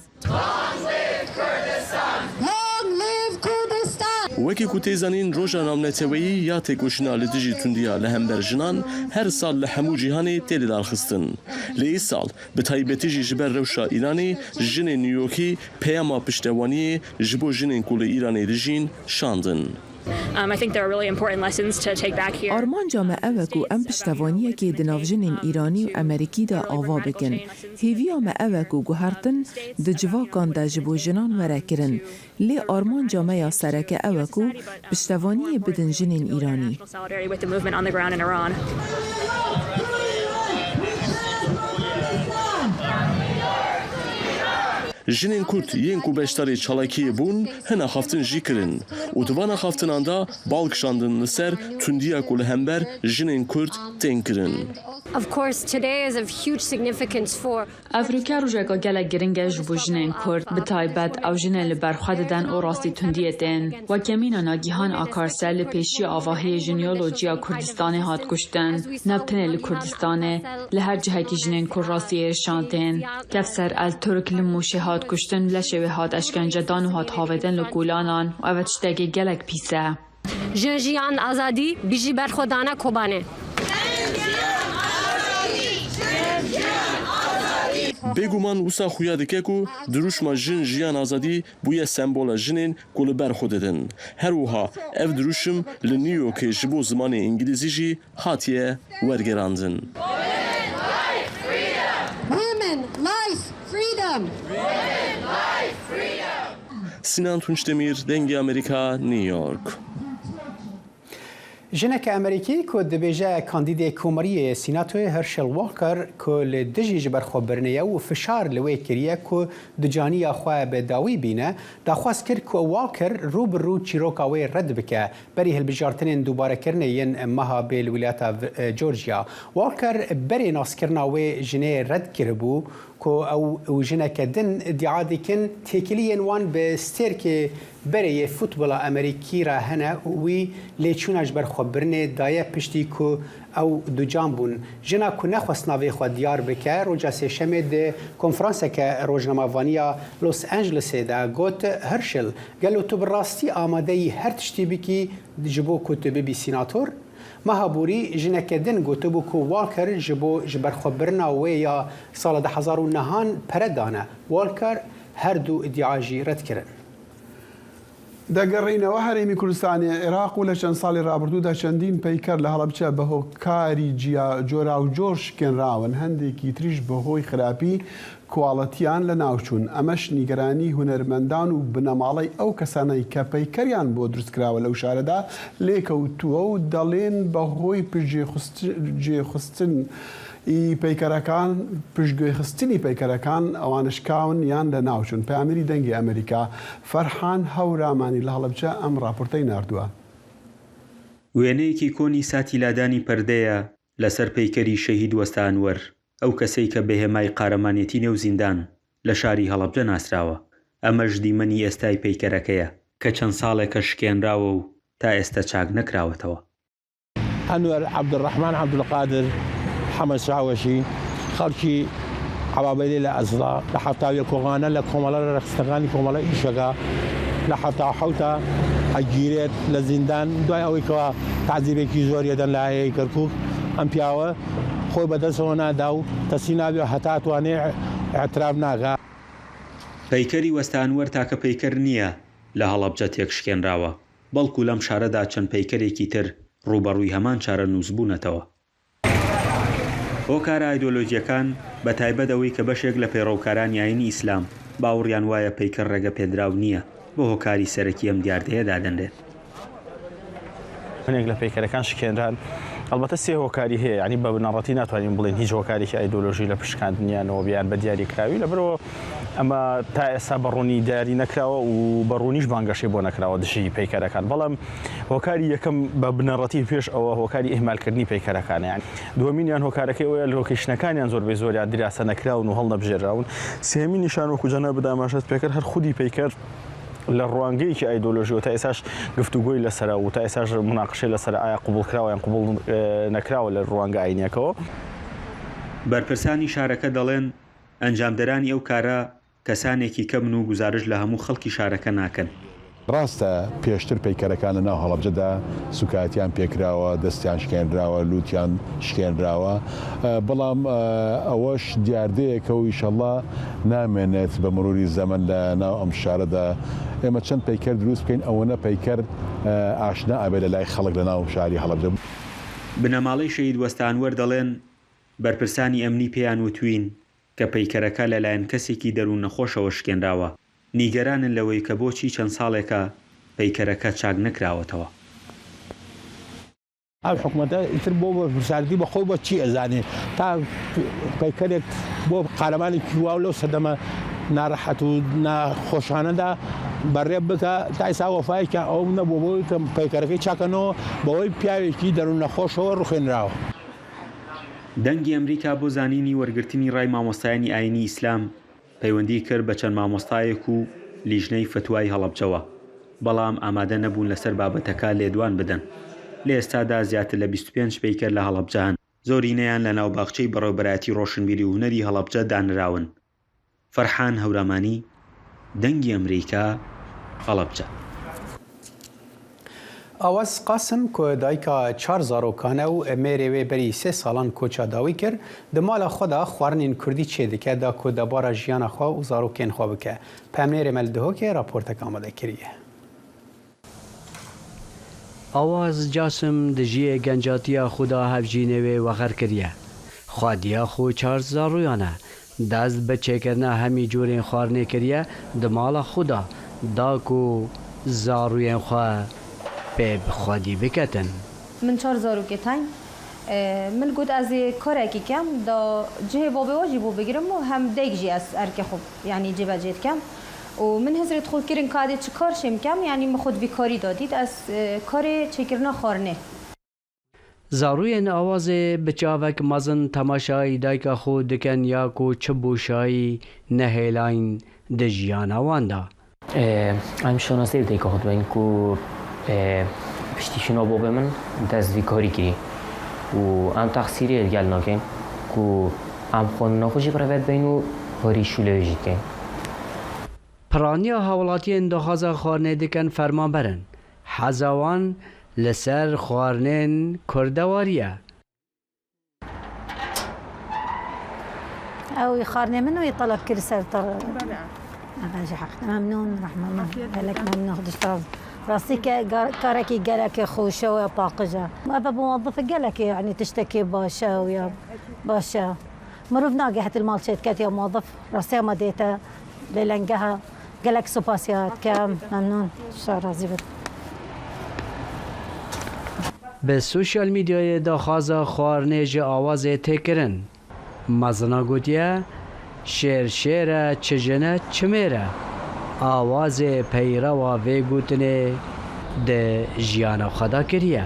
live Kurdistan! Wekî ku tê zanîn, roja navneteweyî ya têkoşîna li dijî tundiya li hember jinan her sal li hemû cîhanê tê lidarxistin. Lê îsal, bi taybetî jî ji ber rewşa Îranê, jinên New Yorkî peyama piştevaniyê ji bo jinên ku li Îranê dijîn şandin. Um, I think there are really important lessons to take back here. Armanca me ew e ku em piştevaniyekê di nav jinên Îranî û Emerîkî de ava bikin. Hêviya me ew e ku guhertin di civakan de ji bo jinan were kirin. Lê armanca me ya sereke ew e ku piştevaniyê bidin jinên Îranî. Solidarity with the movement on the ground in Iran. Jinên Kurd yên ku beşdarê çalakiyê bûn, hin axaftin jî kirin û di van axaftinan de bal kişandin li ser tundiya ku li hember jinên Kurd tên kirin. Of course, today is of huge significance for Ev rûke rojeka gelek giring e ji bo jinên Kurd, bi taybet ew jinên li ber xwe didin û rastî tundiyê tên. Weke mîna Nagîhan Akarse li pêşiya avahiyê jineolojiya Kurdistanê hat kuştin. Ne bi tenê li Kurdistanê, li her cihekî jinên Kurd rastî êrişan tên. Kevser Elturk li Mûşê hat kuştin, leşê wê hat eşkencedan û hat havêtin li kolanan û ev e tiştekê gelek pîs e. Jin, Jiyan, Azadî, bijî berxwedana Kobanê. Bêguman wisa xuya dike ku dirûşma Jin, Jiyan, Azadî bûye sembola jinên ku li ber xwe didin. Her wiha ev dirûşim li New Yorkê ji bo zimanê îngilîzî jî hatiye wergerandin. Women, life, freedom! Sinan Tunçdemir, Dengê Amerîka, New York. Jineke Amerîkî ku dibêje kandîdê Komariyê Senatoyê Herschel Walker ku li dijî ji ber xwe birinê ye û fişar li wê kiriye ku ducaniya xwe bi dawî bîne, daxwaz kir ku Walker rû bi rû çîroka wê red bike berî hilbijartinên dubarekirinê yên meha bê li wilata V-, e, Georgia. Walker berê naskirina wê jinê red kiribû. Ku ew û jineke din îdia dikin, têkiliyên wan bi stêrkê berê yê futbola Amerîkî re hene û wî lêçûna ji ber xwe birinê daye piştî ku ew ducan bûn. Jina ku nexwest navê xwe diyar bike, roja Sêşemê di konferanseke rojnamevaniya Los Angelesê de got, Herschel, gelo tu bi rastî amade yî her tiştî bikî ji bo ku tu bibî sînator? Meha borî jineke din gotibû ku Walker ji bo ji berxwebirina wê ya sala du hezar û nehan pere dane. Walker her du îdia jî red kirin. دەگەڕێینەوە هەرێمی کوردستانی عێراق و لە چەند ساڵی ڕابردوودا چەندین پەیکەر لە هەڵەبجە بەهۆی کاری جیا-، جۆراوجۆر شکێنراون، هەندێکی تریش بەهۆی خراپی کواڵەتیان لە ناوچوون. ئەمەش نیگەرانی هونەرمەندان و بنەماڵەی ئەو کەسانەی کە پەیکەریان بۆ دروستکراوە لەو شارەدا لێکەوتووە و دەڵێن بەهۆی پشتگوێخست-، گوێخستن ی پەیکەرەکان، پشتگوێخستنی پەیکەرەکان ئەوانە شکاون یان لە ناوچوون. پەیامنێری دەنگی ئەمریکا فەرحان هەورامانی لە هەڵەبجە ئەم ڕاپۆرتەی ناردووە. وێنەیەکی کۆنی ساتی لادانی پەردەیە لەسەر پەیکەری شەهید وەستا ئەنوەر، ئەو کەسەی کە بەهێمای قارەمانێتی نێو زیندان لە شاری هەڵەبجە ناسراوە. ئەمەش دیمەنی ئێستای پەیکەرەکەیە کە چەند ساڵێکە شکێنراوە و تا ئێستا چاک نەکراوەتەوە. ئەنوەر عەبدولڕەحمان عەبدولقادر حەمە چاوەشی، خەڵکی عەبابەیلێ لە ئەزڵا، لە حەفتا و یەک کۆغانە لە کۆمەڵە ڕێکخستنەکانی کۆمەڵە ئیشەکە، لە حەفتا و حەوتا ئەگیرێت لە زیندان، دوای ئەوەی کەوا تەعزیبێکی زۆر یەدەن لە هەیەی کەرکووک. ئەم پیاوە خۆی بەدەستەوە نادا و تەسلیم نابێ هەتا توانێ ئیعتراف ناکا. پەیکەری وەستا ئەنوەر تاکە پەیکەر نییە لە هەڵەبجە تێکشکێنراوە، بەڵکو لەم شارەدا چەند پەیکەرێکی تر ڕووبەڕووی هەمان چارەنووس بوونەتەوە. هۆکارە ئایدۆلۆژیەکان، بە تایبەت ئەوەی کە بەشێک لە پەیڕەوکارانی ئاینی ئیسلام باوەڕیان وایە پەیکەر ڕێگە پێدراو نییە، بە هۆکاری سەرەکی ئەم دیاردەیە دادەنرێت. هەنێک لە پەیکەرەکان شکێنران، هەڵبەتە سێ هۆکاری هەیە، یعنی بە بنەڕەتی ناتوانین بڵێن هیچ هۆکارێکی ئایدۆلۆژی لە پشکاندنیانەوە بیان بە دیاری کراوی، لەبەرەوە ئەمە تا ئێستا بە ڕوونی دیاری نەکراوە و بە ڕوونیش بانگەشەی بۆ نەکراوە دژی پەیکەرەکان. بەڵام هۆکاری یەکەم بە بنەڕەتی پێش ئەوە هۆکاری ئیهمالکردنی پەیکەرەکانە. یعنی دووەمینیان هۆکارەکەی ئەوەیە لۆکیشنەکانیان زۆربەی زۆریان دراسە نەکراون و هەڵنەبژێراون. سێهەمین نیشان وەکو جەنابت ئاماژەت پێکرد هەر خودی پەیکەر لە ڕوانگەیەکی ئایدۆلۆژیەوە تا ئێساش گفتوگۆی لەسەرە و تا ئێساش مناقشەی لەسەر ئایا قبول کراوە یان قبول، ئێ، نەکراوە لە ڕوانگە ئاینیەکەوە. بەرپرسانی شارەکە دەڵێن ئەنجامدەرانی ئەو کارە کەسانێکی کەمن و گوزارش لە هەموو خەڵکی شارەکە ناکەن. ڕاستە پێشتر پەیکەرەکان لە ناو هەڵەبجەدا سوکایەتیان پێکراوە، دەستیان شکێنراوە، لووتیان شکێنراوە، ئە، بەڵام، ئە، ئەوەش دیاردەیەکە و ئیشەڵڵا نامێنێت بە مروری زەمن لە ناو ئەم شارەدا. ئێمە چەند پەیکەر دروست بکەین، ئەوەنە پەیکەر، ئە، ئاشنا ئەبێت لە لای خەڵک لە ناو شاری هەڵەبجە. بنەماڵەی شەهید وەستانوەر دەڵێن بەرپرسانی ئەمنی پێیان وتوین کە پەیکەرەکە لەلایەن کەسێکی دەروون نەخۆشەوە شکێنراوە. نیگەرانن لەوەی کە بۆچی چەند ساڵێکە پەیکەرەکە چاک نەکراوەتەوە. ئەو حکومەتە ئیتر بۆ بەرپرسیارەتی بە خۆی بە چی ئەزانێ؟ تا پەیکەرێک بۆ قارەمانێکی واو لەو سەردەمە ناڕەحەت و ناخۆشانەدا بەڕێ بکە، تا ئێستا وەفایەکیان ئەو نەبوو بۆی کە پەیکەرەکەی چاکەنەوە بەوەی پیاوێکی دەروون نەخۆشەوە ڕوخێنراوە. دەنگی ئەمریکا بۆ زانینی وەرگرتنی ڕای مامۆستایانی ئاینی ئیسلام پەیوەندی کرد بە چەند مامۆستایەک و لیژنەی فتوای هەڵەبجەوە، بەڵام ئامادە نەبوون لەسەر بابەتەکە لێدوان بدەن. لە ئێستادا زیاتر لە بیست و پێنج پەیکەر لە هەڵەبجە هەن، زۆرینەیان لە ناوباخچەی بەڕێوەبەرایەتی ڕۆشنبیری و هونەری هەڵەبجە دانراون. فەرحان هەورامانی، دەنگی ئەمریکا، هەڵەبجە. ئاواز قاسم، ku dayika çar zarokan e û mêrê wê berî sê salan koça dawî kir, di mala xwe de xwarinên kurdî çêdike, da ku debara jiyana xwe û zarokên xwe bike. Pemnêrê me li Dihokê raportek amade kiriye. Awaz Casim di jiyê gencatiya xwe de hevjînê wê wexer kiriye. Xwediya xwe çar zaroyan e. Dest bi çêkirina hemî cûrên xwarinê kiriye di mala xwe de, da ku zarûyên xwe pê bi xwedî biketin. Min çar zarokê teng. E, min got ez ê karekî kem, da cihê babê we jî bo bigirim û hem dayik jî ez erkê xwe, yanî cêbecê dikem. Û min hizrê xwe kirin ka dê çi kar şêm kem, yanî min xwe di vî karî da dît, ez, e, karê çêkirina xwarinê. Zarûyên Awazê bi çavek mezin temaşayî dayika xwe dikin ya ku çi boşayî nehêlayîn di jiyana wan de. Em şonasê dayika xwe dibin ku, e, piştî şûna babê min dest vî karî kirî û em texsîrê li gel nakin ku em xwendina xwe jî bi rê ve dibin û karî şûlê wê jî dikin. Piraniya hawlatiyên daxwaza xwarinê dikin fermanber in. Heza wan li ser xwarinên kurdewariye. Ew xwarinê min wî teleb kir ser te. Bele. Ev jî heq. Memnûn, rehme min. Gelek memnûn, Xwedê ji te razî. Rastî ke gar-, karekî gelekê xweş e û paqij e. Ev muwezif gelekê, yanî tiştekê baş e û ya baş e. Mirov nagihît li mal çêdiket ya muwezif. Rastî me dê te lê lengeha. Gelek spas ya dikem. Memnûn. Ji te razî bin. Bi sosyal medyayê daxwaza xwarinê ji Awazê tê kirin. Mezina gotiye, şêr şêr e, çi jin e, çi mêr e. Awazê peyrewa vê gotinê di jiyana xwe de kiriye.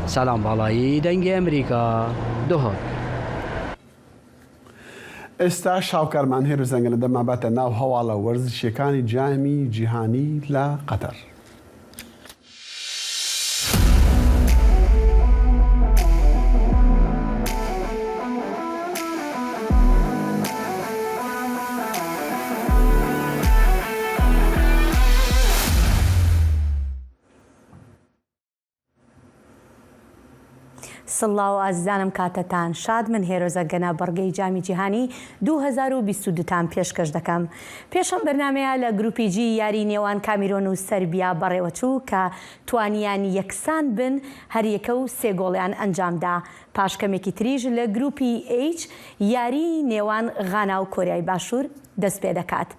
Selam Balayî, Dengê Emerîka, Duhok. ئێستا شاوکارمان هێرو زەنگەنە دەماباتە ناو هەواڵە وەرزشیەکانی جامی جیهانی لە قەتەر. سڵاو ئازیزانم، کاتتان شاد. من هێرۆ زەنگەنە بەڕگەی جامی جیهانی دوو هەزار و بیست و دوو تان پێشکەش دەکەم. پێشەم بەرنامەیە لە گروپی جی یاری نێوان کامیرۆن و سەربیا بەڕێوەچوو کە توانیان یەکسان بن، هەر یەکە و سێ گۆڵیان ئەنجامدا. پاش کەمێکی تریش لە گروپی ئێیچ یاری نێوان غانا و کۆریای باشوور دەست پێ دەکات.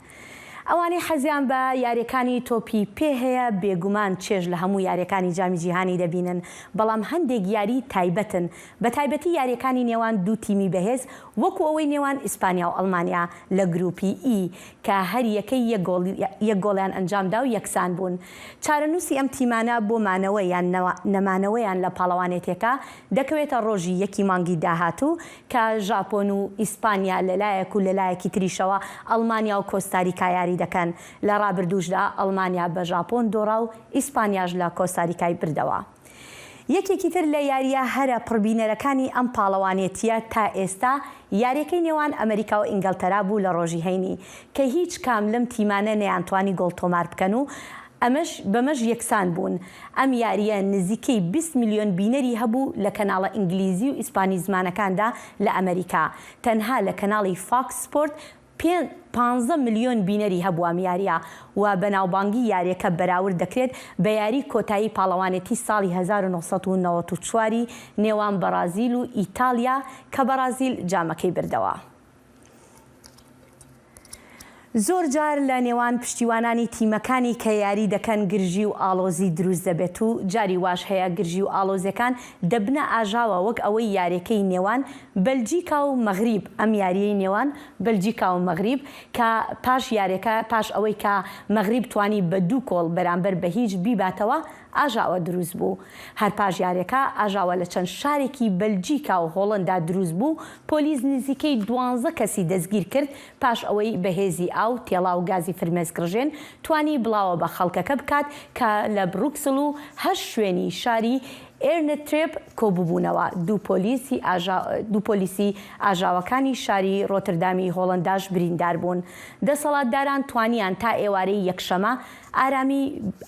ئەوانەی حەزیان بە یاریەکانی تۆپی پێ هەیە، بێگومان چێژ لە هەموو یاریەکانی جامی جیهانی دەبینن، بەڵام هەندێک یاری تایبەتن، بە تایبەتی یاریەکانی نێوان دوو تیمی بەهێز، وەکو ئەوەی نێوان ئیسپانیا و ئەڵمانیا لە گروپی ئی، کە هەر یەکەی یەک گۆڵ-، یەک گۆڵیان ئەنجامدا و یەکسان بوون. چارەنووسی ئەم تیمانە بۆ مانەوە یان نەوا-، نەمانەوەیان لە پاڵەوانێتیەکە دەکەوێتە ڕۆژی یەکی مانگی داهاتوو، کە ژاپۆن و ئیسپانیا لەلایەک و لەلایەکی تریشەوە ئەڵمانیا و کۆستاریکا یاری دەکەن. لە ڕابردووشدا ئەڵمانیا بە ژاپۆن دۆڕا و ئیسپانیاش لە کۆستاریکای بردەوە. یەکێکی تر لە یاریە هەرە پڕبینەرەکانی ئەم پاڵەوانێتیە تا ئێستا یاریەکەی نێوان ئەمریکا و ئینگەلتەرا بوو لە ڕۆژی هەینی، کە هیچ کام لەم تیمانە نەیانتوانی گۆڵ تۆمار بکەن و ئەمەش، بەمەش یەکسان بوون. ئەم یاریە نزیکەی بیست ملیۆن بینەری هەبوو لە کەناڵە ئینگلیزی و ئیسپانی زمانەکاندا لە ئەمریکا. تەنها لە کەناڵی فاکس سپۆرت پێ-، پانزە ملیۆن بینەری هەبوو ئەم یاریە و بەناوبانگی یاریەکە بەراورد دەکرێت بە یاری کۆتایی پاڵەوانێتی ساڵی هەزار و نۆ سەد و نەوەد و چواری نێوان بەرازیل و ئیتالیا، کە بەرازیل جامەکەی بردەوە. زۆر جار لە نێوان پشتیوانانی تیمەکانی کە یاری دەکەن گرژی و ئاڵۆزی دروست دەبێت و جاری واش هەیە گرژی و ئاڵۆزیەکان دەبنە ئاژاوە، وەک ئەوەی یاریەکەی نێوان بەلجیکا و مەغریب، ئەم یاریەی نێوان بەلجیکا و مەغریب کە پاش یاریەکە، پاش ئەوەی کە مەغریب توانی بە دوو کۆڵ بەرامبەر بە هیچ بیباتەوە، ئاژاوە دروست بوو. هەر پاش یاریەکە ئاژاوە لە چەند شارێکی بەلجیکا و هۆڵندا دروست بوو. پۆلیس نزیکەی دوانزە کەسی دەستگیر کرد پاش ئەوەی بەهێزی ئاو، تێڵا و گازی فرمێسکڕژێن توانی بڵاوە بە خەڵکەکە بکات کە لە بروکسل و هەشت شوێنی شاری ئێرنترێپ کۆبووبوونەوە. دوو پۆلیسی ئاژا-، دوو پۆلیسی ئاژاوەکانی شاری ڕۆتردامی هۆڵنداش بریندار بوون. دەسەڵاتداران توانیان تا ئێوارەی یەکشەمە ئارامی،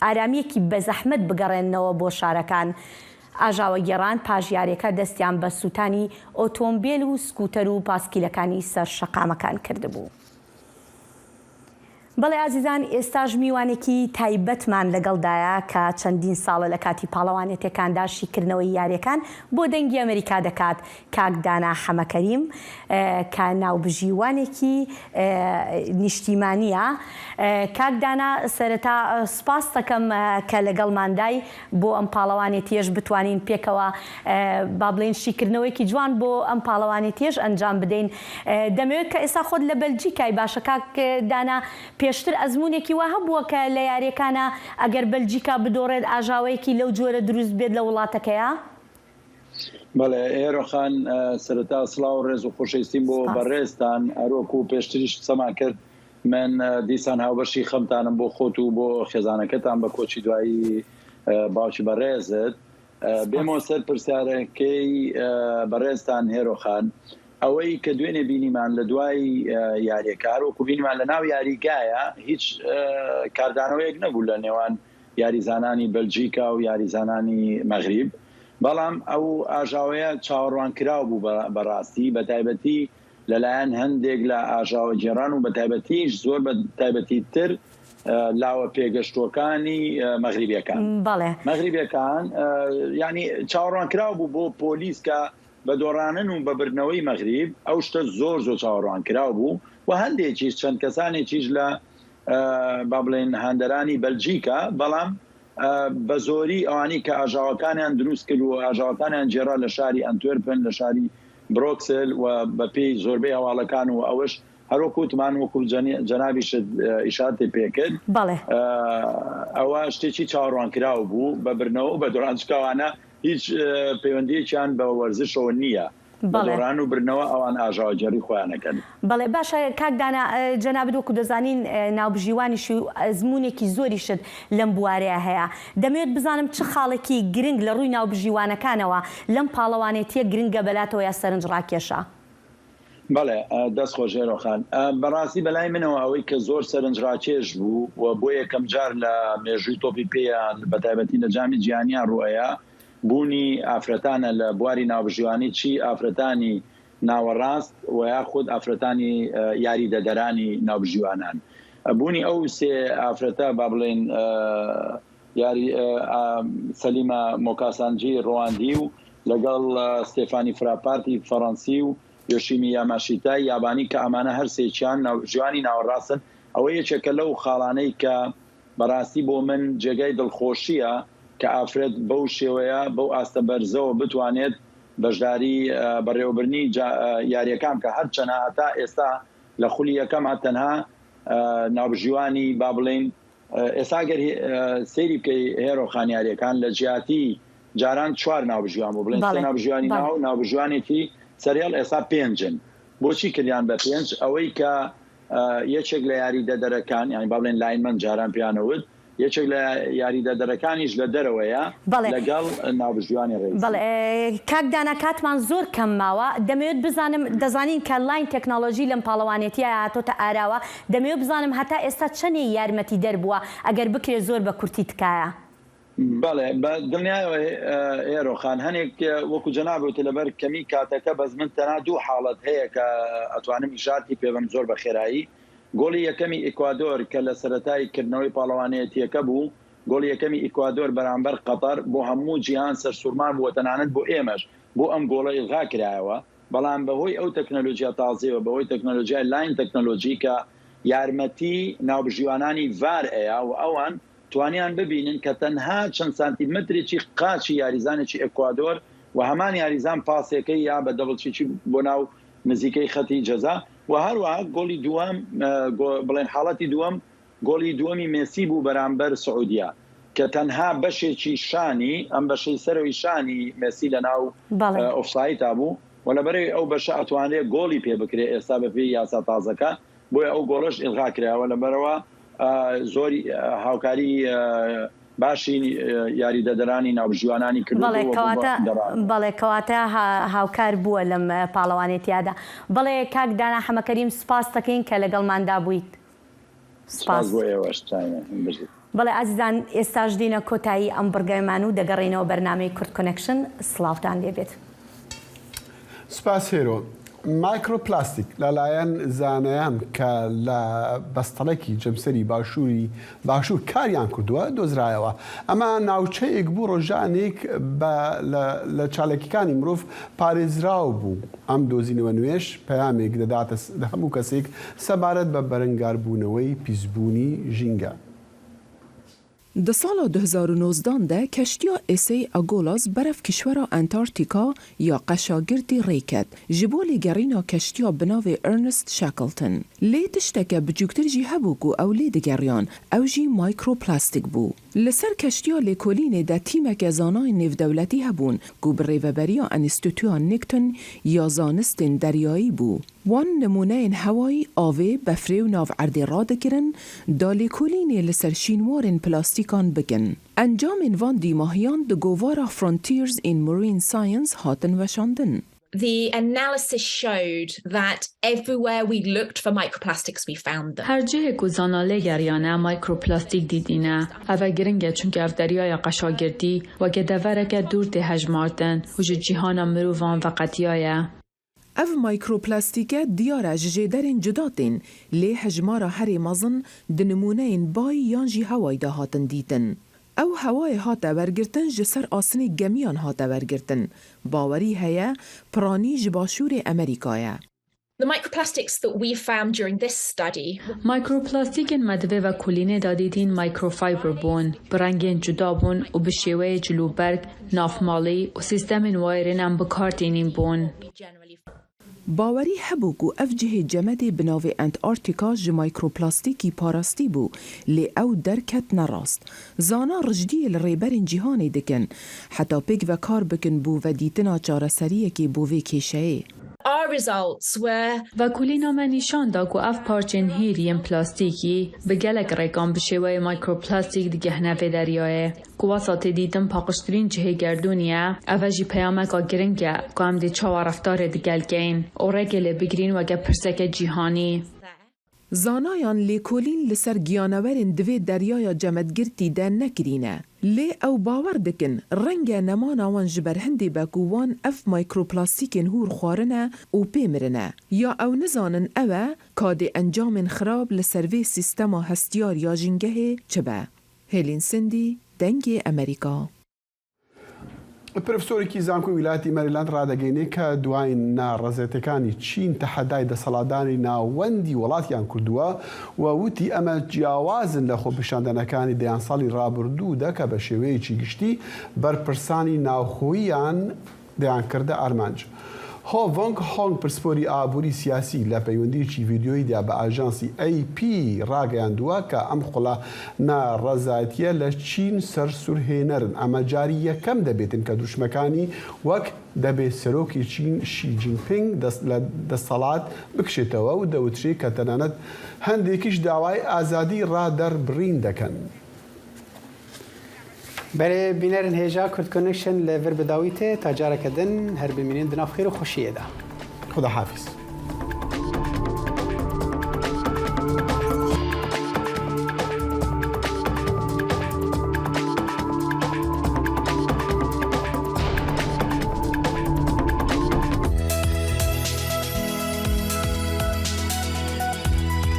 ئارامیەکی بە زەحمەت بگەڕێننەوە بۆ شارەکان. ئاژاوە گێڕان پاش یاریەکە دەستیان بە سووتانی ئۆتۆمبیل و سکوتەر و پاسکیلەکانی سەر شەقامەکان کردبوو. بەڵێ ئازیزان، ئێستاش میوانێکی تایبەتمان لەگەڵدایە کە چەندین ساڵە لە کاتی پاڵەوانێتەکاندا شیکردنەوەی یاریەکان بۆ دەنگی ئەمریکا دەکات، کاک دانا حەمەکەریم، ئە، کە ناوبژیوانێکی، ئە، نیشتیمانیە. ئە، کاک دانا، سەرەتا، ئە، سپاس دەکەم، ئە، کە لەگەڵماندای بۆ ئەم پاڵەوانێتیەش بتوانین پێکەوە، ئە، با بڵێن شیکردنەوەیەکی جوان بۆ ئەم پاڵەوانێتیەش ئەنجام بدەین. ئە، دەمەوێت کە ئێستا خۆت لە بەلجیکای، باشە کاک دانا، پێشتر ئەزموونێکی وا هەبووە کە لە یاریەکانە ئەگەر بەلجیکا بدۆڕێت ئاژاوەیەکی لەو جۆرە دروست بێت لە وڵاتەکەیە؟ بەڵێ، هێرۆخان، ئە، سەرەتا سڵاو و ڕێز و خۆشەویستیم بۆ سپاس. بەڕێزتان، هەروەکو پێشتریش قسەمان کرد، من، ئە، دیسان هاوبەشی خەمتانم بۆ خۆت و بۆ خێزانەکەتان بە کۆچی دوایی، ئە، باوکی بەڕێزت. ئە، سپاس. بێمەوە سەر پرسیارەکەی، ئە، بەڕێزتان هێرۆخان. ئەوەی کە دوێنێ بینیمان لە دوای، ئە، یاریەکە، هەروەکو بینیمان لە ناو یاریگایە هیچ، ئە، کاردانەوەیەک نەبوو لە نێوان یاریزانانی بەلجیکا و یاریزانانی مەغریب. بەڵام ئەو ئاژاوەیە چاوەڕوان کراو بوو بە، بەڕاستی، بە تایبەتی لەلایەن هەندێک لە ئاژاوە گێڕان و بە تایبەتیش زۆر بە تایبەتی تر، ئە، لاوە پێگەشتوەکانی، ئە، مەغریبیەکان. بەڵێ. مەغریبیەکان، ئە، یعنی چاوەڕوان کراو بوو بۆ پۆلیس کە بە دۆڕانن و بە بردنەوەی مەغریب ئەو شتە زۆر زۆر چاوەڕوان کراو بوو و هەندێکیش، چەند کەسانێکیش لە، ئە، با بڵێن هاندەرانی بەلجیکا، بەڵام، ئە، بە زۆری ئەوانەی کە ئاژاوەکانیان دروست کرد و ئاژاوەکانیان جێرا لە شاری ئەنتوێرپن، لە شاری برۆکسل و بە پێی زۆربەی هەواڵەکان و ئەوەش هەروەکو وتمان وەکو جەنی-، جەنابیشت، ئە، ئیشارەتی پێکرد. بەڵێ. ئە، ئەوە شتێکی چاوەڕوان کراو بوو بە بردنەوە و بە دۆڕان، چکاوانە هیچ، ئە، پەیوەندیەکیان بە وەرزشەوە نییە. بە بەڵێ. دۆڕان و بردنەوە ئەوان ئاژاوەگێڕی خۆیانەکەن. بەڵێ، باشە، کاک دانا، ئە، جەنابت وەکو دەزانین، ئە، ناوبژیوانیشی و ئەزموونێکی زۆریشت لەم بوارەیە هەیە. دەمەوێت بزانم چ خاڵێکی گرنگ لە ڕووی ناوبژیوانەکانەوە لەم پاڵەوانێتیە گرنگە بەلاتەوە یا سەرنج ڕاکێشە؟ بەڵێ، ئە، دەست خۆش هێرۆخان. ئە، بەڕاستی بەلای منەوە ئەوەی کە زۆر سەرنج ڕاکێش بوو و بۆ یەکەم جار لە مێژووی تۆپی پێیان، بە تایبەتی لە جامی جیهانیان ڕوئەیە، بوونی ئافرەتانە لە بواری ناوبژیوانی، چی ئافرەتانی ناوەڕاست و یاخود ئافرەتانی، ئە، یاریدەدەرانی ناوبژیوانان. بوونی ئەو سێ ئافرەتە، با بڵێن، ئە، یاری، ئە، ئە، سەلیمە مۆکاسانجی ڕواندی و لەگەڵ، ئە، ستێفانی فراپارتی فەڕەنسی و یۆشیمی یاماشیتای یابانی کە ئەمانە هەر سێکیان ناوبژیوانی ناوەڕاستن، ئەوە یەکێکە لەو خاڵانەی کە بەڕاستی بۆ من جێگای دڵخۆشیە کە ئافرەت بەو شێوەیە، بەو ئاستە بەرزەوە بتوانێت بەشداری، ئە، بەڕێوەبردنی جا-، ئە، یاریەکان بکە. هەرچەنە هەتا ئێستا لە خولی یەکەما تەنها، ئە، ناوبژیوانی، با بڵێن، ئە، ئێستا گەر هێ-، ئە، سەیری بکەی هێرۆ خان یاریەکان لە جیاتی جاران چوار ناوبژیوان بوو، بڵێن سێ بەڵێ، ناوبژیوانی بەڵێ. ناو، ناوبژیوانێکی سەریەڵ، ئێستا پێنجن. بۆچی کردیان بە پێنج؟ ئەوەی کە، ئە، یەکێک لە یاریدەدەرەکان، یعنی با بڵێن لاینمەن جاران پێیانەوت، یەکێک لە یاریدەدەرەکانیش لە دەرەوەیە بەڵێ. لەگەڵ ناوبژیوانی ڕێیسی. بەڵێ، ئێ، کاک دانا، کاتمان زۆر کەم ماوە. دەمەوێت بزانم، دەزانین کە لاین تەکنەلۆژی لەم پاڵەوانێتیە هاتۆتە ئاراوە. دەمەوێت بزانم هەتا ئێستا چەندێ یارمەتی دەربووە، ئەگەر بکرێ زۆر بە کورتی تکایە. بەڵێ، بە دڵنیایەوە، ئێ، ئێرۆخان، هەنێک، ئێ، وەکو جەنابەوە تێ لەبەر کەمی کاتەکە، بەس من تەنها دوو حاڵەت هەیە کە ئەتوانم ئیشارتی پێ بم زۆر بە خێرایی. گۆڵی یەکەمی ئیکوادۆر کە لە سەرەتای کردنەوەی پاڵەوانێتیەکە بوو، گۆڵی یەکەمی ئیکوادۆر بەرامبەر قەتەر بۆ هەموو جیهان سەرسوورمان بووە، تەنانەت بۆ ئێمەش. بۆ ئەم گۆڵە ئیلغا کرایەوە، بەڵام بەهۆی ئەو تەکنەلۆژیا تازەیەوە، بەهۆی تەکنەلۆژیای لاین تەکنەلۆژی کە یارمەتی ناوبژیوانانی ڤار ئەیە و ئەوان توانیان ببینن کە تەنها چەند سانتیمەترێکی قاچی یاریزانێکی ئەکوادۆر و هەمان یاریزان پاسێکەی یا بە دەبڵ چیچی بۆ ناو نزیکەی خەتی جەزا و هەروەها گۆڵی دووەم، ئە، گۆ-، بڵێن حاڵەتی دووەم، گۆڵی دووەمی مێسی بوو بەرامبەر سعودیا کە تەنها بەشێکی شانی، ئەم بەشەی سەرەوەی شانی مێسی لە ناو، بەڵێ. ئە، ئۆفسایتا بوو و لەبەرەوەی ئەو بەشە ئەتوانرێت گۆڵی پێ بکرێت ئێستا بە پێی یاسا تازەکە. بۆیە ئەو گۆڵەش ئیلغا کرایەوە لەبەرەوە، ئە، زۆری، ئە، هاوکاری، ئە، باشی، ئە، یاریدەدەرانی ناوبژیوانانی کردووە بەڵێ، بۆ کەواتە، دەڕان. بەڵێ، کەواتە ها-، هاوکار بووە لەم، ئە، پاڵەوانێتیادا. بەڵێ، کاک دانا حەمەکەریم، سپاس دەکەین کە لەگەڵماندا بوویت. سپاس. سپاس بۆ ئێوەش، تاینە. بژیت. بەڵێ، ئازیزان، ئێستاش دینە کۆتایی ئەم بڕگەمان و دەگەڕێنەوە بەرنامەی کورد کۆنێکشن. سڵاوتان لێبێت. سپاس هێرۆ. مایکرۆپلاستیک لەلایەن زانایان کە لە بەستەڵێکی جەمسەری باشووری، باشوور کاریان کردووە، دۆزرایەوە. ئەمە ناوچەیەک بوو، ڕۆژانێک بە، لە، لە چالاکیەکانی مرۆڤ پارێزراو بوو. ئەم دۆزینەوە نوێش پەیامێک دەداتە س-، هەموو کەسێک سەبارەت بە بەرەنگاربوونەوەی پیسبوونی ژینگە. Di sala du hezar û nozdan de keştiya Esey Agolas berev kişwera Antarktika ya qeşagirtî rê ket, ji bo lêgerîna keştiya bi navê Ernest Shackleton. Lê tişteke biçûktir jî hebû ku ew lê digeriyan, ew jî mîkroplastik bû. Li ser keştiya lêkolînê de tîmeke zanayên nêvdewletî hebûn ku bi rêveberiya Enstîtuya Newton ya Zanistên Deryayî bû. Wan nimûneyên hewayî, avê, befrê û naverdê radikirin, da lêkolînê li ser şînwarên plastîkan bikin. Encamên van dîmahiyan di govara Frontiers in Marine Science hatin weşandin. The analysis showed that everywhere we looked for microplastics, we found them. Her cihê ku zana lê geriyane, mîkroplastîk dîtîne. Ev e giring e, çunke ev deryaya qeşagirtî weke devereke dûr tê hejmartin û ji cîhana mirovan veqetiyaye. Ev mîkroplastîke diyar e ji jêderên cuda tên, lê hejmara herê mezin di nimûneyên bayî yan jî hewayî de hatin dîtin. Ew hewayê hate wergirtin ji ser asinê gemiyan hate wergirtin. Bawerî heye piranî ji başûrê Amerîka ye. The microplastics that we found during this study. Mîkroplastîkên me di vê vekolînê de dîtîn microfiber bûn, bi rengên cuda bûn û bi şêweyê cilûberg, navmalî û sîstemên wayirên em bi kar tînîn bûn. Bawerî hebû ku ev cihê cemedê bi navê Antarktika ji mîkroplastîkî parastî bû, lê ew derketine rast. Zana rijdiyê li rêberên cîhanê dikin, heta pêk ve kar bikin bo vedîtina çareseriyekê bo vê kêşeyê. Our results were. Vekolîna me nîşan da ku ev parçên hîr yên plastîkî bi gelek rêkan bi şêweyê mîkroplastik digihne vê deryayê. Ku wesa tê dîtin paqijtirîn cihê gerdûnê ye, ev e jî peyameka giring e ku em dê çawa reftarê digel keyin û rêkê lê bigirîn weke pirseke cîhanî. Zanayan lêkolîn li ser giyanewerên di vê deryaya cemedgirtî de nekirîne. Lê ew bawer dikin, renge nemana wan ji ber hindê be ku wan ev mîkroplastîkên hûr xwarine û pê mirine. Ya ew nizanin ew e, ka dê encamên xirab li ser vê sîstema hestiyar ya jîngehê çi be. Hêlîn Sindî, Dengê Amerîka. پرۆفسۆرێکی زانکۆی ویلایەتی مەریلاند ڕادەگەینێ کە دوایین ناڕەزێتەکانی چین تەحەدای دەسەڵاتدانی ناوەندی وڵاتیان کردووە و وتی ئەمە جیاوازن لە خۆپیشاندانەکانی دەیان ساڵی ڕابردوودا کە بە شێوەیەکی گشتی بەرپرسانی ناوخۆییان دەیان کردە ئارمانج. هۆ ڤۆنگ هۆنگ پرسپۆری ئابووری سیاسی لە پەیوەندیەکی ڤیدیۆییدا بە ئاژانسی ئەی پی ڕاگەیاندووە کە ئەم خوڵە ناڕەزایەتیە لە چین سەر سورهێنەرن، ئەمە جاری یەکەم دەبێتن کە دروشمەکانی وەک دەبێ سەرۆکی چین شی جینپینگ دەست لە دەسەڵات بکشێتەوە و دەوترێ کە تەنانەت هەندێکیش داوای ئازادی ڕادەربڕین دەکەن. Berê bînerên hêja Kurd Connection li vir bi dawî tê, ta careke din her bimînin di nav xêr û xweşiyê de. خدا حافظ.